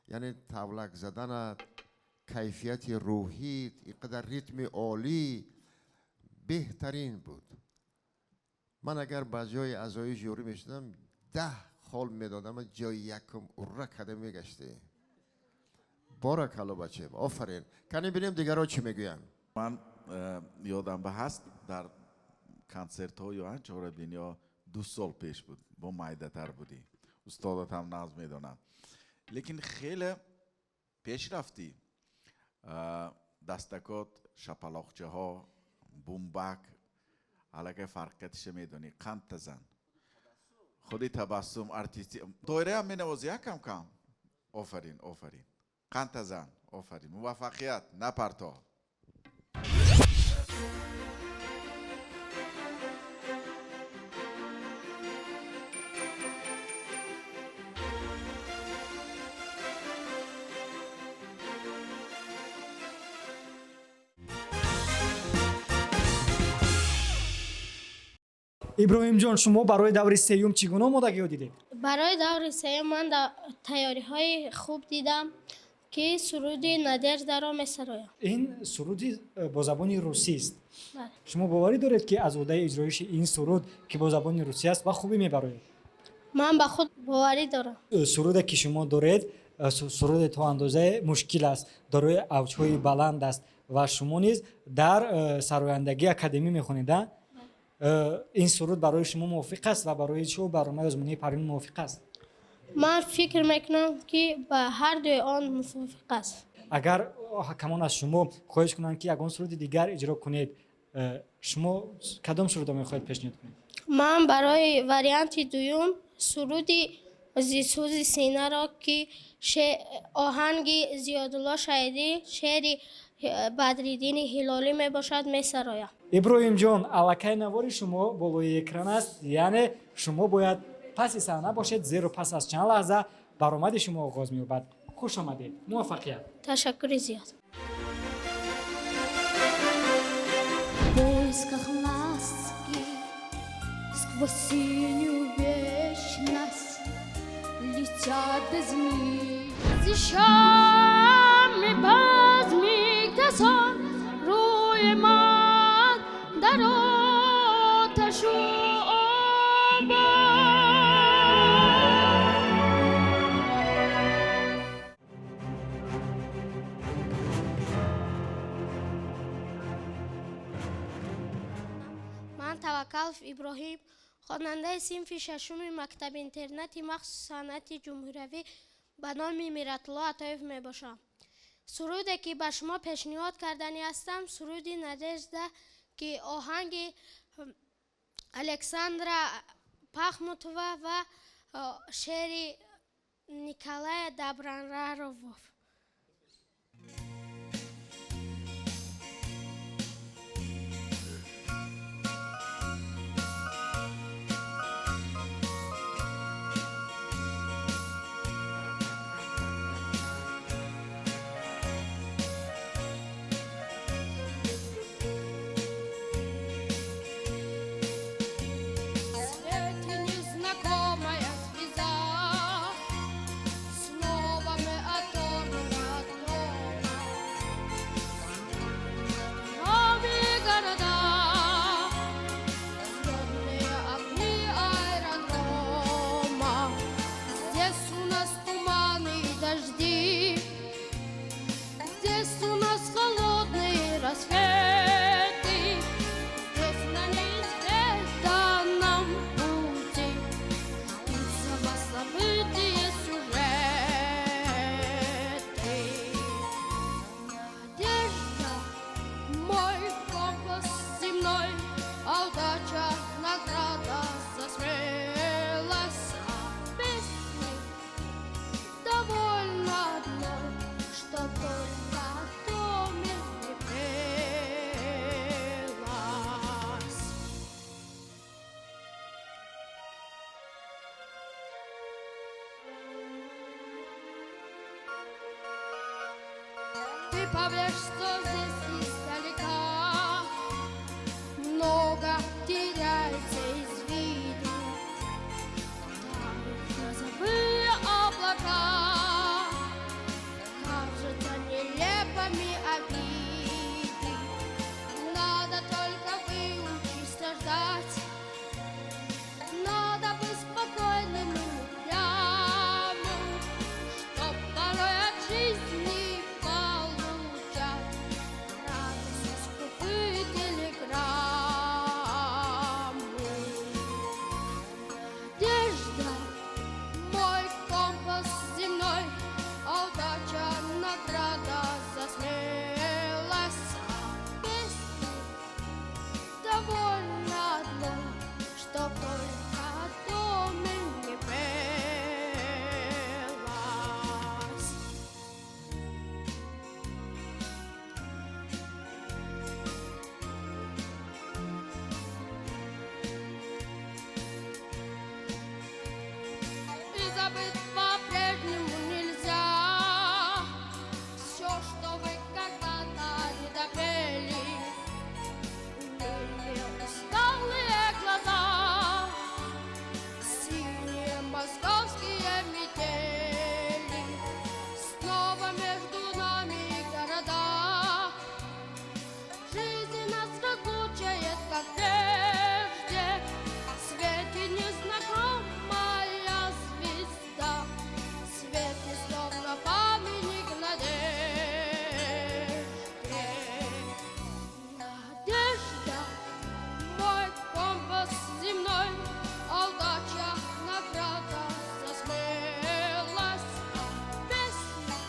Яъне тавлак заданат, кайфияти рӯҳит, ин қадар ритми олӣ беҳтарин буд. Ман агар ба ҷои аъзои жюри мешудам, 10 хол медодам, ҷои якум урра карда мегаштӣ. Боракалло бачаем, офарин. Кани бинем дигарҳо чӣ мегӯянд. Ман ёдам ба ҳаст дар консертҳо ё чорабиниҳо 2 сол пеш буд, бо майдатар будӣ. Устодат ҳам нағз медонам. Лекин хеле пеш рафтӣ. Дастакот, шапалоқчаҳо, бумбак, аллакай фарқиятиша медонӣ. Қандта зан. Худи табассум, артисти. Доираам менавозӣ, а кам кам? Офарин, офарин. Қандта зан, офарин. Муваффақият, напарто. Иброҳимҷон, шумо барои даври сеюм чӣ гуна омодагиҳо дидед? Барои даври сеюм ман тайёриҳои хуб дидам, ки суруди Надеждаро месароям. Ин суруди бо забони русӣ аст. Шумо боварӣ доред, ки аз уҳдаи иҷроиши ин суруд, ки бо забони русӣ аст, ба хубӣ мебароед? Ман ба худ боварӣ дорам. Суруде, ки шумо доред, суруде то андозае мушкил аст, дорои авҷҳои баланд аст ва шумо низ дар сарояндагии академӣ мехонед, а? Ин суруд барои шумо мувофиқ аст ва барои шоу барномаи озмунии Парвин мувофиқ аст? Ман фикр мекунам, ки ба ҳар дуи он мувофиқ аст. Агар ҳакамон аз шумо хоҳиш кунанд, ки ягон суруди дигар иҷро кунед, шумо кадом сурудро мехоҳед пешниҳод кунед? Ман барои варианти дуюм суруди Зисӯзи синаро, ки оҳанги Зиёдулло Шаҳидӣ, шеъри Бадриддини Ҳилолӣ мебошад, месароям. Иброҳимҷон, аллакай навори шумо болои экран аст, яъне шумо бояд паси саҳна бошед, зеро пас аз чанд лаҳза баромади шумо оғоз меёбад. Хуш омадед, муваффақият. Ташаккури зиёд. В поисках ласки сквозь синюю вечность летят до земли. Зишами базми касон рӯи ман дар оташу об. Ман Таваккалов Иброҳим, хонандаи синфи шашуми мактаби интернати махсуси санъати ҷумҳуриявӣ ба номи Миратулло Атоев мебошам. Суруде, ки ба шумо пешниҳод карданӣ ҳастам, суруди Надежда, ки оҳанги Александра Пахмутова ва шеъри Николая Добронравов. Знакомая слеза, снова мы оторваны. Ты поверь, что здесь издалека много теряется из виду. Тают грозовые облака, кажутся нелепыми обиды. Надо только выучиться ждать, надо быть спокойным и упрямым, чтоб порой от жизни получать радость и скупые телеграммы. Надежда, мой компас земной, а удача награда за смелость. Песни довольно одной, чтоб только о доме не пелась. И забыть по-прежнему нельзя все, что вы когда-то не допели. Унылые усталые глаза, синие московские метели. Снова между нами города. Жизнь нас разлучает, как прежде. Светит незнакомая звезда, светит словно памятник надежде. Надежда, мой компас земной, а удача награда за смелость. А песня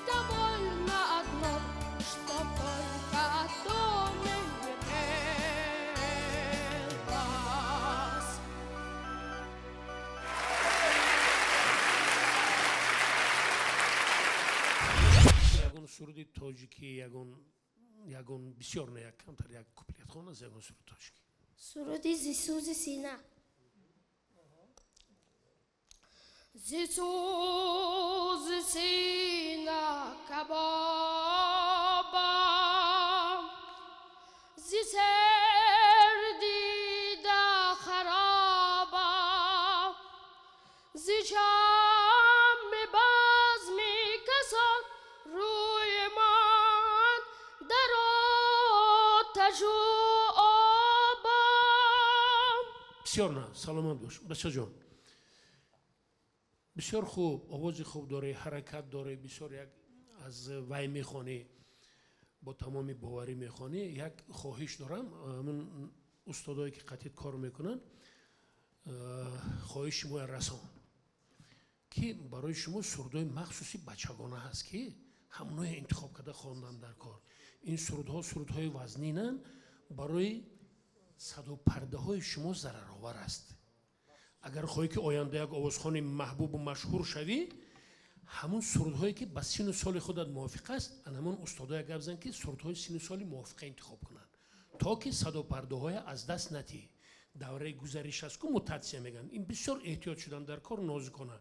довольно одной, чтоб только о доме не пелась. Ягон суруди тоҷикӣ, ягон бисёр не, як камтар, як куплет хон аз ягон суруди тоҷикӣ. Суруди «Зи сӯзи сина». Зи сӯзи сина кабобам, зи сер дида харобам, зи шамъи базми касон рӯи ман дар оташу обам. Бисёр на, саломат бош, бачаҷон. Бисёр хуб, овози хуб дорӣ, ҳаракат дорӣ, бисёр як аз вай мехонӣ, бо тамоми боварӣ мехонӣ. Як хоҳиш дорам, ҳамун устодое ки қатъит кор мекунанд, хоҳиши шумоя расон, ки барои шумо сурудҳои махсуси бачагона ҳаст, ки ҳамоное интихоб карда хондан дар кор. Ин сурудҳо сурудҳои вазнинанд, барои садопардаҳои шумо зараровар аст. Агар хоҳӣ ки оянда як овозхони маҳбубу машҳур шавӣ, ҳамун сурудҳое ки ба сину соли худат мувофиқ аст, ан ҳамун устодое гап зан, ки сурудҳои сину соли мувофиқа интихоб кунанд, то ки садопардаҳоя аз даст натиҳӣ. Давраи гузариш аст ку, мутатсия мегӯянд. Ин бисёр эҳтиёт шудан дар кор, нозукона.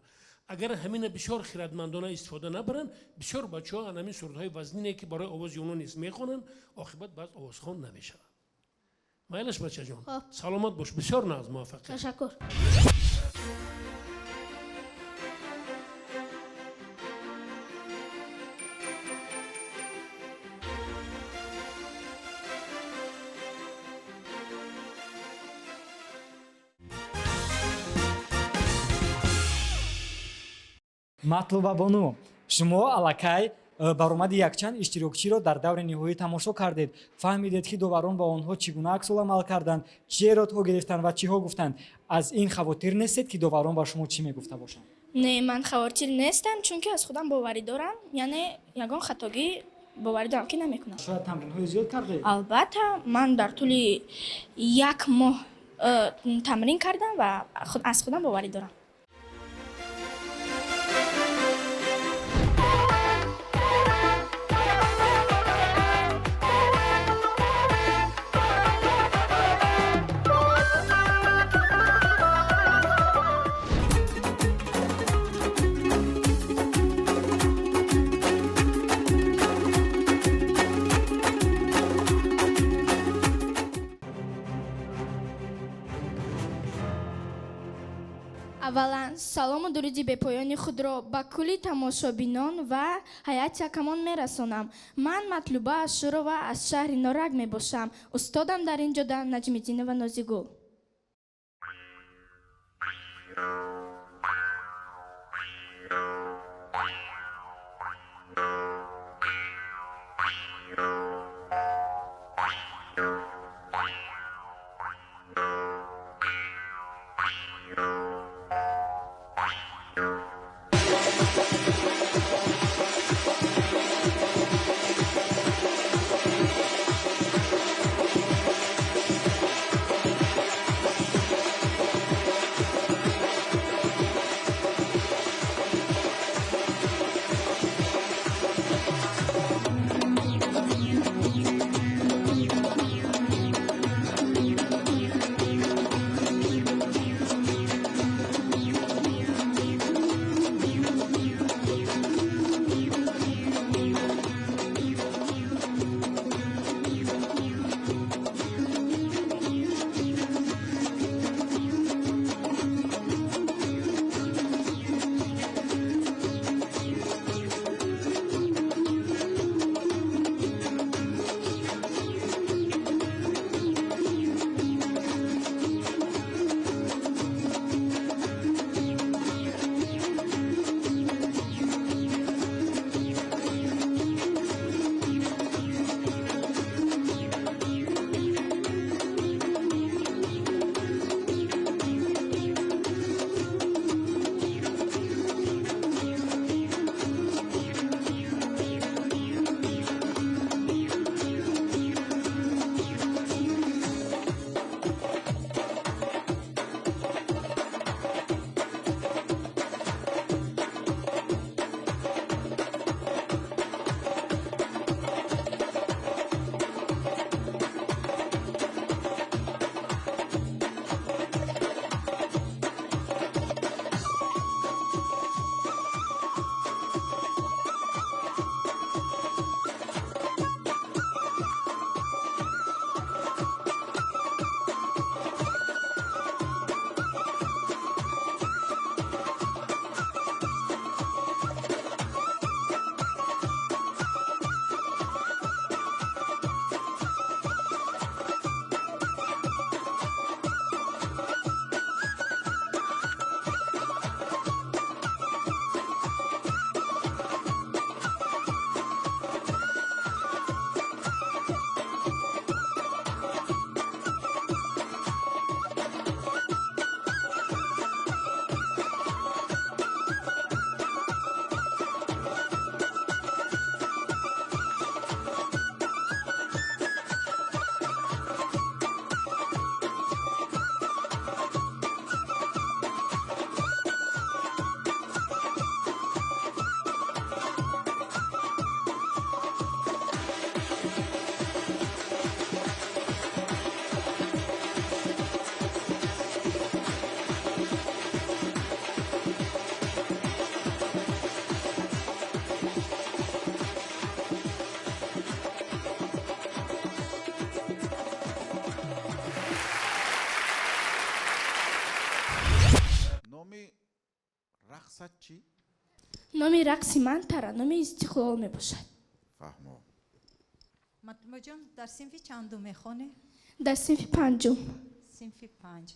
Агар ҳамина бисёр хиратмандона истифода набаранд, бисёр бачаҳо ан ҳамин сурудҳои вазнине, ки барои овози онҳо низ, мехонанд, оқибат баъз овозхон намешаванд. Майлаш, бачаҷон, саломат бош, бисёр нағз, муваффақият. Ташаккур. Матлуба бону, шумо аллакай баромади якчанд иштирокчиро дар даври ниҳоӣ тамошо кардед, фаҳмидед, ки доварон ба онҳо чӣ гуна аксуламал карданд, чӣ эродҳо гирифтанд ва чиҳо гуфтанд. Аз ин хавотир нестед, ки доварон ба шумо чӣ мегуфта бошанд? Не, ман хавотир нестам, чунки аз худам боварӣ дорам, яъне ягон хатогӣ боварӣ дорам, ки намекунам. Шояд тамринҳои зиёд кардед? Албатта, ман дар тӯли як моҳ тамрин кардам ва аз худам боварӣ дорам. Аввалан салому дуруди бепоёни худро ба кулли тамошобинон ва ҳайати ҳакамон мерасонам. Ман Матлуба Ашурова аз шаҳри Норак мебошам. Устодам дар ин ҷода Наҷмиддинова Нозигул. Рақсат чӣ? Номи рақси ман Тараннуми истиқлол мебошад. Фаҳмо. Матлубаҷон, дар синфи чандум мехонӣ? Дар синфи панҷум. Синфи панҷ.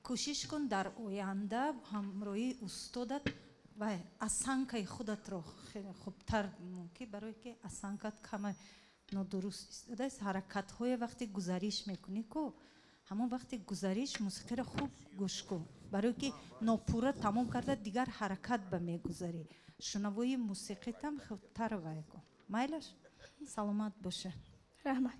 Кӯшиш кун, дар оянда ҳамроҳии устодат ва осанкаи худатро хеле хубтар мумкин, барое ки осанкат кама нодуруст истодааст. Ҳаракатҳое вақте гузариш мекунӣ ку, ҳамон вақте гузариш мусиқиро хуб гӯш кун, барое ки нопурра тамом карда дигар ҳаракат ба мегузарӣ. Шунавои мусиқитам хубтар вай кун. Майлаш, саломат боша. Раҳмат.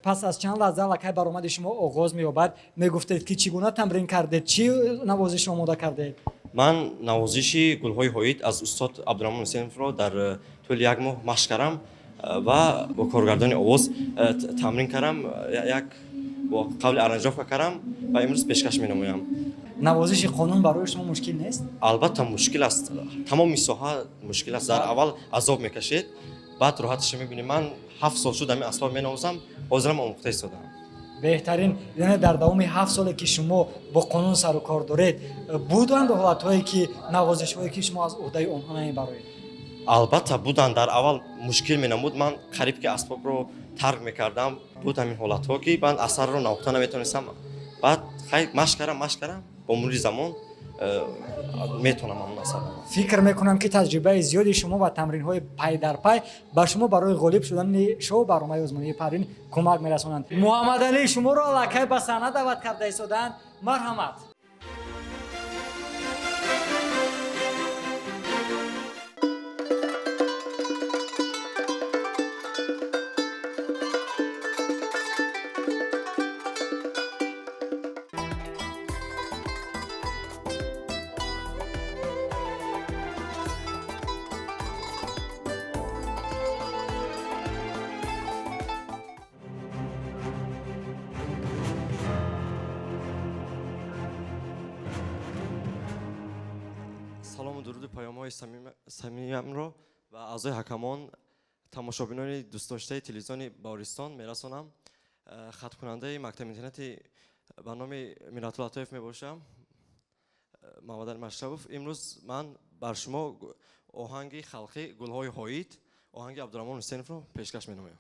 Пас аз чанд лаҳза аллакай баромади шумо оғоз меёбад. Мегуфтед, ки чӣ гуна тамрин кардед, чӣ навозиш омода кардед? Ман навозиши Гулҳои ҳоид аз устод Абдураҳмон Ҳусейновро дар тӯли як моҳ машқ кардам ва бо коргардони овоз тамрин кардам. Як Бо қавли аранжировка кардам ва имрӯз пешкаш менамоям. Навозиши қонун барои шумо мушкил нест? Албатта, мушкил аст. Тамоми соҳа мушкил аст. Дар аввал азоб мекашед, баъд роҳаташа мебинед. Ман 7 сол шуд ҳамин асбоб менавозам, ҳозирам омӯхта истодаам. Беҳтарин. Яъне дар давоми 7 соле ки шумо бо қонун сару кор доред, буданд ҳолатҳое ки навозишҳое ки шумо аз уҳдаи онҳо намебароед? Албатта, буданд. Дар аввал мушкил менамуд, ман қариб ки асбобро тарк мекардам. Буд ҳамин ҳолатҳо, ки ман асарро навохта наметонистам. Баъд хай машқ кардам, машқ кардам, бо мурури замон метавонам ҳамон асарро. Фикр мекунам, ки таҷрибаи зиёди шумо ва тамринҳои пай дар пай ба шумо барои ғолиб шудани шоу барномаи озмунии Парвин кӯмак мерасонанд. Муҳаммадалӣ, шуморо аллакай ба саҳна даъват карда истодаанд. Марҳамат. Салому дуруду паёмҳои самимиамро ба аъзои ҳакамон, тамошобинони дӯстдоштаи телевизиони Баҳористон мерасонам. Хатмкунандаи мактаби интернати ба номи Миратулло Атоев мебошам, Муҳаммадали Машрабов. Имрӯз ман бар шумо оҳанги халқӣ «Гулҳои ҳоид», оҳанги Абдураҳмон Ҳусейновро пешкаш менамоям.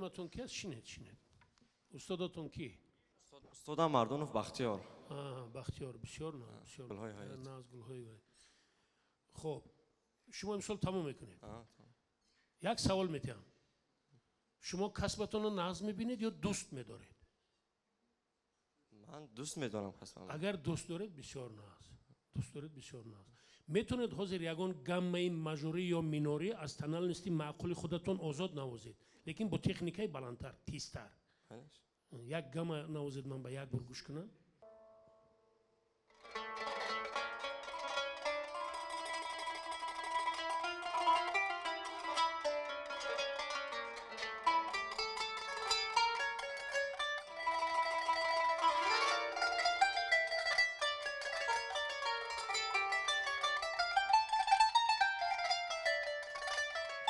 Муаллиматон ки аст? Шинед, шинед. Устодатон ки? Устодам Мардонов Бахтиёр. Бахтиёр, бисёр наз, бисёр Гулҳои ҳаёт. наз, гулҳои ҳаёт. Хуб, шумо имсол тамом мекунед. Як савол метиҳам. Шумо касбатонро нағз мебинед ё дӯст медоред? Ман дӯст медорам касбамро. Агар дӯст доред, бисёр нағз. Дӯст доред, бисёр нағз. Метавонед ҳозир ягон гаммаи мажорӣ ё минорӣ аз тональности маъқули худатон озод навозед, лекин бо техникаи баландтар, тезтар. Як гамма навозед, ман ба як бор гӯш кунам.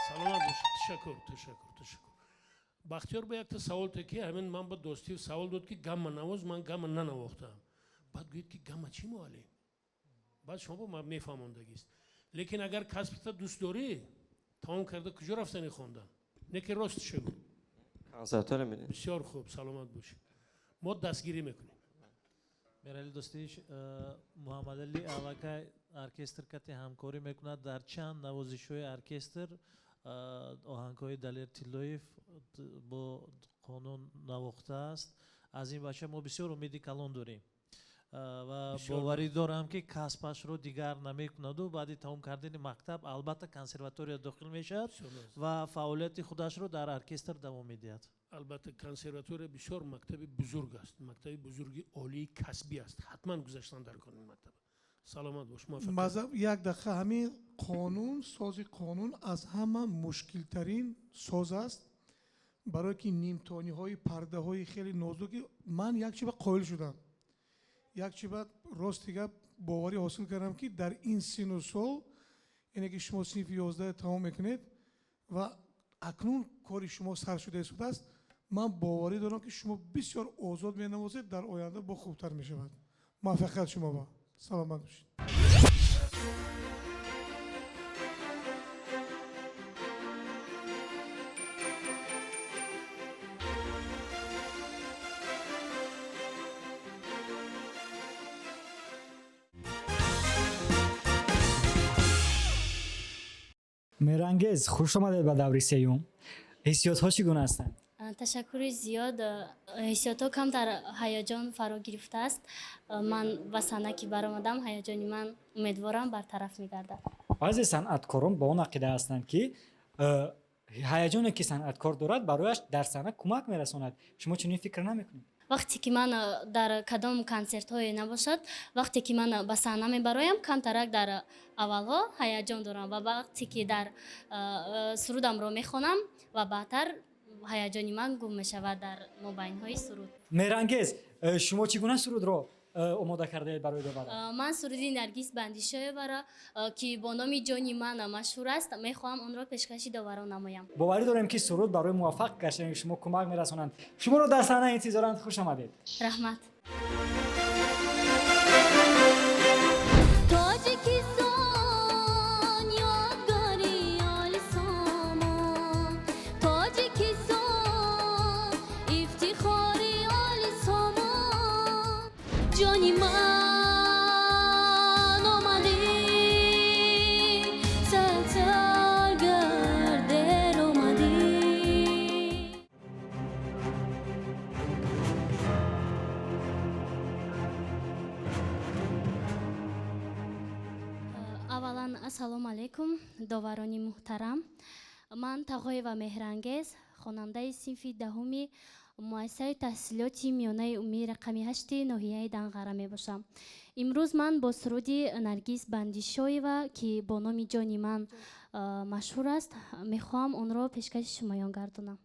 Саломат бошед. Ташаккур, ташаккур, ташаккур. Бахтиёр, ба якта савол те, ки ҳамин ман ба дӯстӣ савол дод, ки гамма навоз, ман гамма нанавохтаам. Баъд гӯед, ки гамма чӣ, муаллим? Баъд шумо ба ман мефаҳмондагист. Лекин агар касбата дӯст дорӣ, тамом карда куҷо рафтани хондан? Не ки рост шагӯ. Консерватория медиҳем. Бисёр хуб, саломат бошед. Мо дастгирӣ мекунем. Мерали Достиевич, Муҳаммадалӣ аллакай оркестр кати ҳамкорӣ мекунад дар чанд навозишҳои оркестр, оҳангҳои Далер Тиллоев бо қонун навохтааст. Аз ин бача мо бисёр умеди калон дорем ва боварӣ дорам, ки касбашро дигар намекунаду баъди тамом кардани мактаб албатта консерватория дохил мешавад ва фаъолияти худашро дар оркестр давом медиҳад. Албатта, консерватория бисёр мактаби бузург аст, мактаби бузурги олии касбӣ аст. Ҳатман гузаштан дар кор ин мактаб. Саломат бош, муваффақият. Мазҳаб, як дақиқа. Ҳамин қонун, сози қонун аз ҳама мушкилтарин соз аст, барое ки нимтониҳои пардаҳои хеле нозуки. Ман як чи ба қоил шудам, як чи ба рости гап боварӣ ҳосил кардам, ки дар ин сину сол, яъне ки шумо синфи 11 тамом мекунед ва акнун кори шумо сар шуда истодааст, ман боварӣ дорам, ки шумо бисёр озод менавозед, дар оянда бо хубтар мешавад. Муваффақият шумо ба, саломат бошед. Меҳрангез, хуш омадед ба даври сеюм. Ҳиссиётҳо чӣ гуна ҳастанд? Ташаккури зиёд. Ҳиссиётҳо камтар ҳаяҷон фаро гирифтааст. Ман ба саҳна ки баромадам, ҳаяҷони ман, умедворам, бартараф мегардад. Баъзе санъаткорон ба он ақида ҳастанд, ки ҳаяҷоне, ки санъаткор дорад, барояш дар саҳна кӯмак мерасонад. Шумо чунин фикр намекунед? Вақте ки ман дар кадом консертҳое набошад, вақте ки ман ба саҳна мебароям, камтарак дар аввалҳо ҳаяҷон дорам ва вақте ки дар сурудамро мехонам ва баъдтар ҳаяҷони ман гум мешавад дар мобайнҳои суруд. Меҳрангез, шумо чӣ гуна сурудро омода кардаед барои доварон? Ман суруди Наргиз Бандишоеваро, ки бо номи Ҷони ман машҳур аст, мехоҳам онро пешкаши доварон намоям. Боварӣ дорем, ки суруд барои муваффақ гаштани шумо кӯмак мерасонанд. Шуморо дар саҳна интизоранд. Хуш омадед. Раҳмат. Тоҷикистон, ёдгори олисомон, Тоҷикистон, ифтихори олисомон, ҷони ман омадӣ, садсар гардер омадӣ. Аввалан, ассалому алайкум, доварони муҳтарам. Ман Тағоева Меҳрангез, хонандаи синфи 10-уми муассисаи таҳсилоти миёнаи умумии рақами 8 ноҳияи Данғара мебошам. Имрӯз ман бо суруди Наргиз Бандишоева, ки бо номи Ҷони ман машҳур аст, мехоҳам онро пешкаши шумоён гардонам.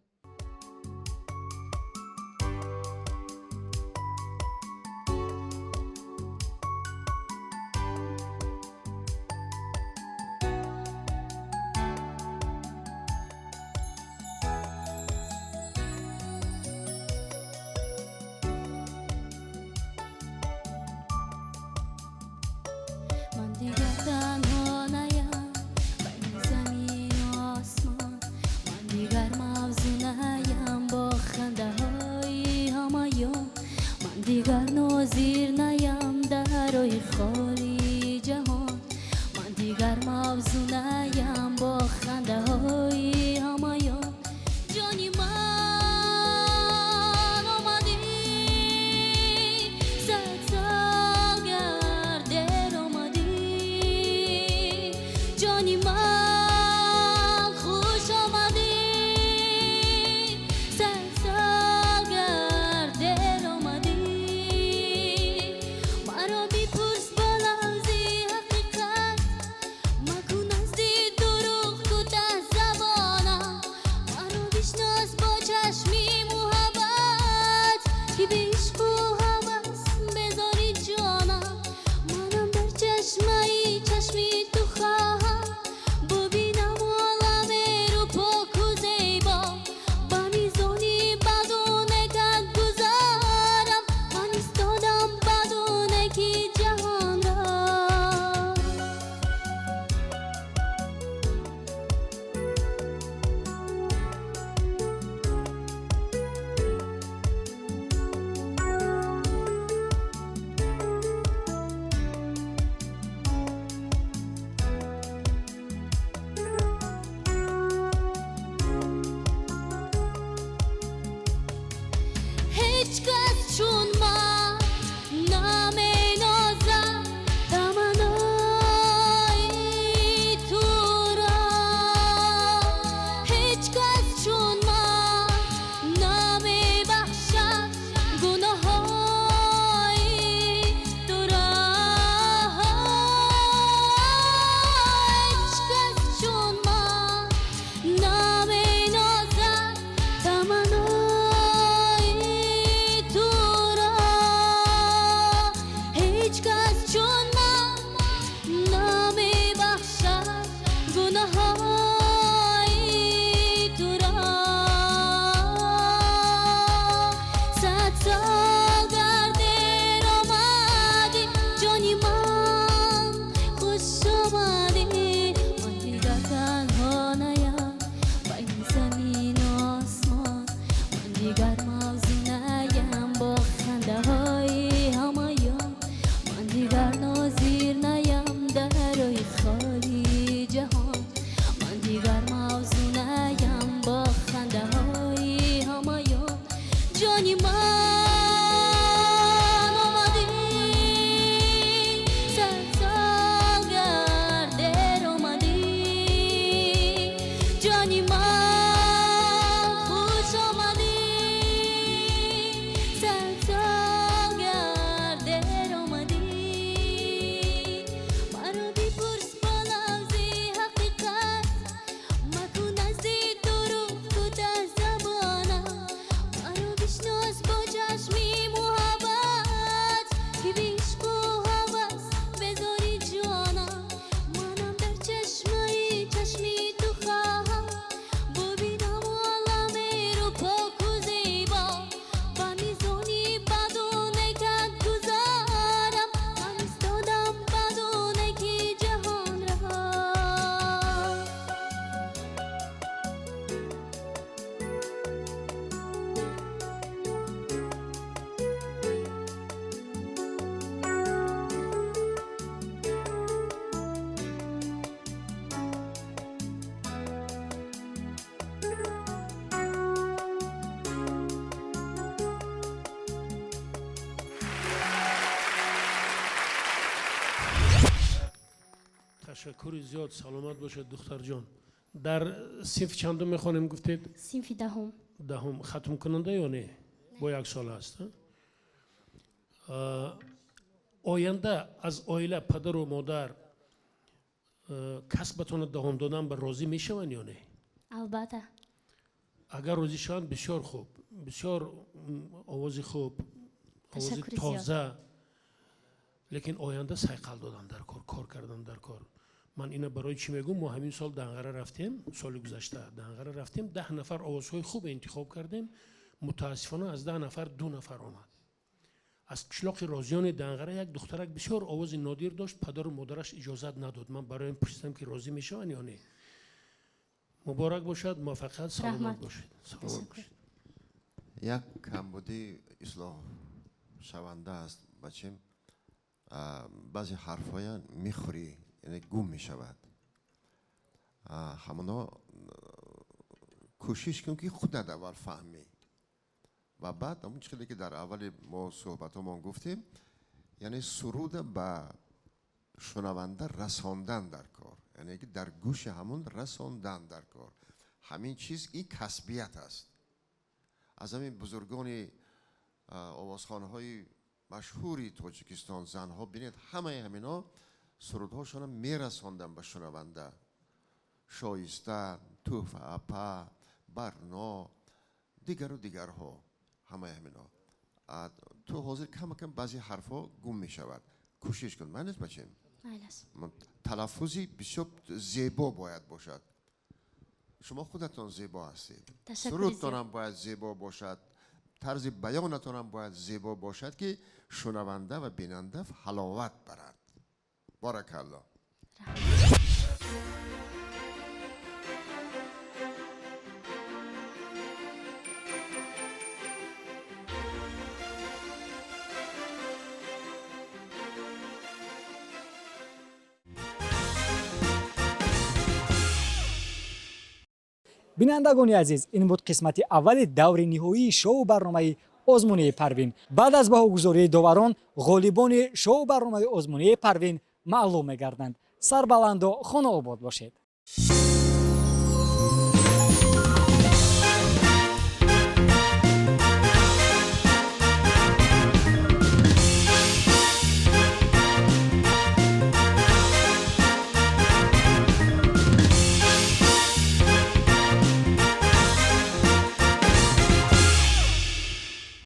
Ман дигар танҳо наям байни замину осмон, ман дигар мавзун ناظر نیم در راه خالی جهان من دیگر موضوع نیم با خنده های همایان جانی من آمدی صد سال گر دیر آمدی جانی من خوش آمدی صد سال گر دیر آمدی مرا بپرس با لفظ حقیقت مکن از دید دروغ کوته زبانم مرا بشناس با چشمی محبت که به عشق و هوس بذاری جانم منم در چشمه چشمی تو خواهم ببینم عالم رو پاک و زیبا با میزانی بدون کد گذارم من ایستادم بدون کی جهان را. هیچ کس چون من نامینازد تمنای تو را هیچ کس چون من نمیبخشد گناههای تو را هیچ کس چون من نامینازد تمنای تو را هیچ کس چون من نمیبخشد گناههای تو را صد سال گر دیر آمدی جانی من خوش آمدی من دیگر تنها نیم بین زمین و آسمان من دیگر موضوع نیم با خنده های همایان من دیگر ناظر نیم در راه خالی جهان من دیگر موضوع نیم با خنده های همایان جانی من آمدی صد سال گر دیر آمدی جانی من خوش آمدی صد سال گر دیر آمدی مرا بپرس با لفظ حقیقت مکن از دید دروغ کوته زبانم مرا بشناس با چشمی محبت که به عشق و هوس بذاری جانم منم در چشمه چشمی تو خواهم ببینم عالم رو پاک و زیبا با میزانی بدون کد گذارم من ایستادم بدون کی جهان را. Ташаккури зиёд, саломат бошед, духтарҷон. Дар синфи чандум мехонем, гуфтед? Синфи даҳум. Даҳум. Хатмкунанда ё не? Бо як сол аст, а? Оянда аз оила падару модар касбатонро давом додан ба розӣ мешаванд ё не? Албатта. Агар розӣ шаванд, бисёр хуб, бисёр овози хуб, овози Ташаккури зиёд. тоза, лекин оянда сайқал додан дар кор, кор кардан дар кор. Ман ина барои чӣ мегӯм? Мо ҳамин сол Данғара рафтем, соли гузашта Данғара рафтем, 10 нафар овозҳои хуб интихоб кардем. Мутаассифона, аз 10 нафар 2 нафар омад. Аз қишлоқи Розиёни Данғара як духтарак бисёр овози нодир дошт, падару модараш иҷозат надод. Ман бароям пурсидам, ки розӣ мешаванд ё не. Муборак бошад, муваффақият, саломат Раҳмат. бошед. Саломат бошед. Як камбудӣ ислоҳ шаванда аст. Бачем, баъзе ҳарфҳоя мехӯрӣ, яъне гум мешавад. Ҳамоно кӯшиш кун, ки худат аввал фаҳмӣ ва баъд ҳамон чизе, ки дар аввали мо суҳбатҳомон гуфтем, яъне суруда ба шунаванда расондан дар кор, яъне ки дар гӯши ҳамон расондан дар кор. Ҳамин чиз ин касбият аст. Аз ҳамин бузургони овозхонҳои машҳури Тоҷикистон, занҳо бинед, ҳамаи ҳаминҳо сурудҳошонро мерасонданд ба шунаванда. Шоиста, Туҳфа апа, Барно, дигару дигарҳо, ҳамаи ҳаминҳо. Ту ҳозир камакам баъзе ҳарфҳо гум мешавад. Кӯшиш кун, майли аст, бачем? Талаффузи бисёр зебо бояд бошад. Шумо худатон зебо ҳастед, сурудтонам бояд зебо бошад, тарзи баёнатонам бояд зебо бошад, ки шунаванда ва бинанда ҳаловат барад. Баракалло. Бинандагони азиз, ин буд қисмати аввали даври ниҳоии шоу барномаи озмунии Парвин. Баъд аз баҳогузории доварон ғолибони шоу барномаи озмунии Парвин маълум мегарданд. Сарбаланду хонаобод бошед.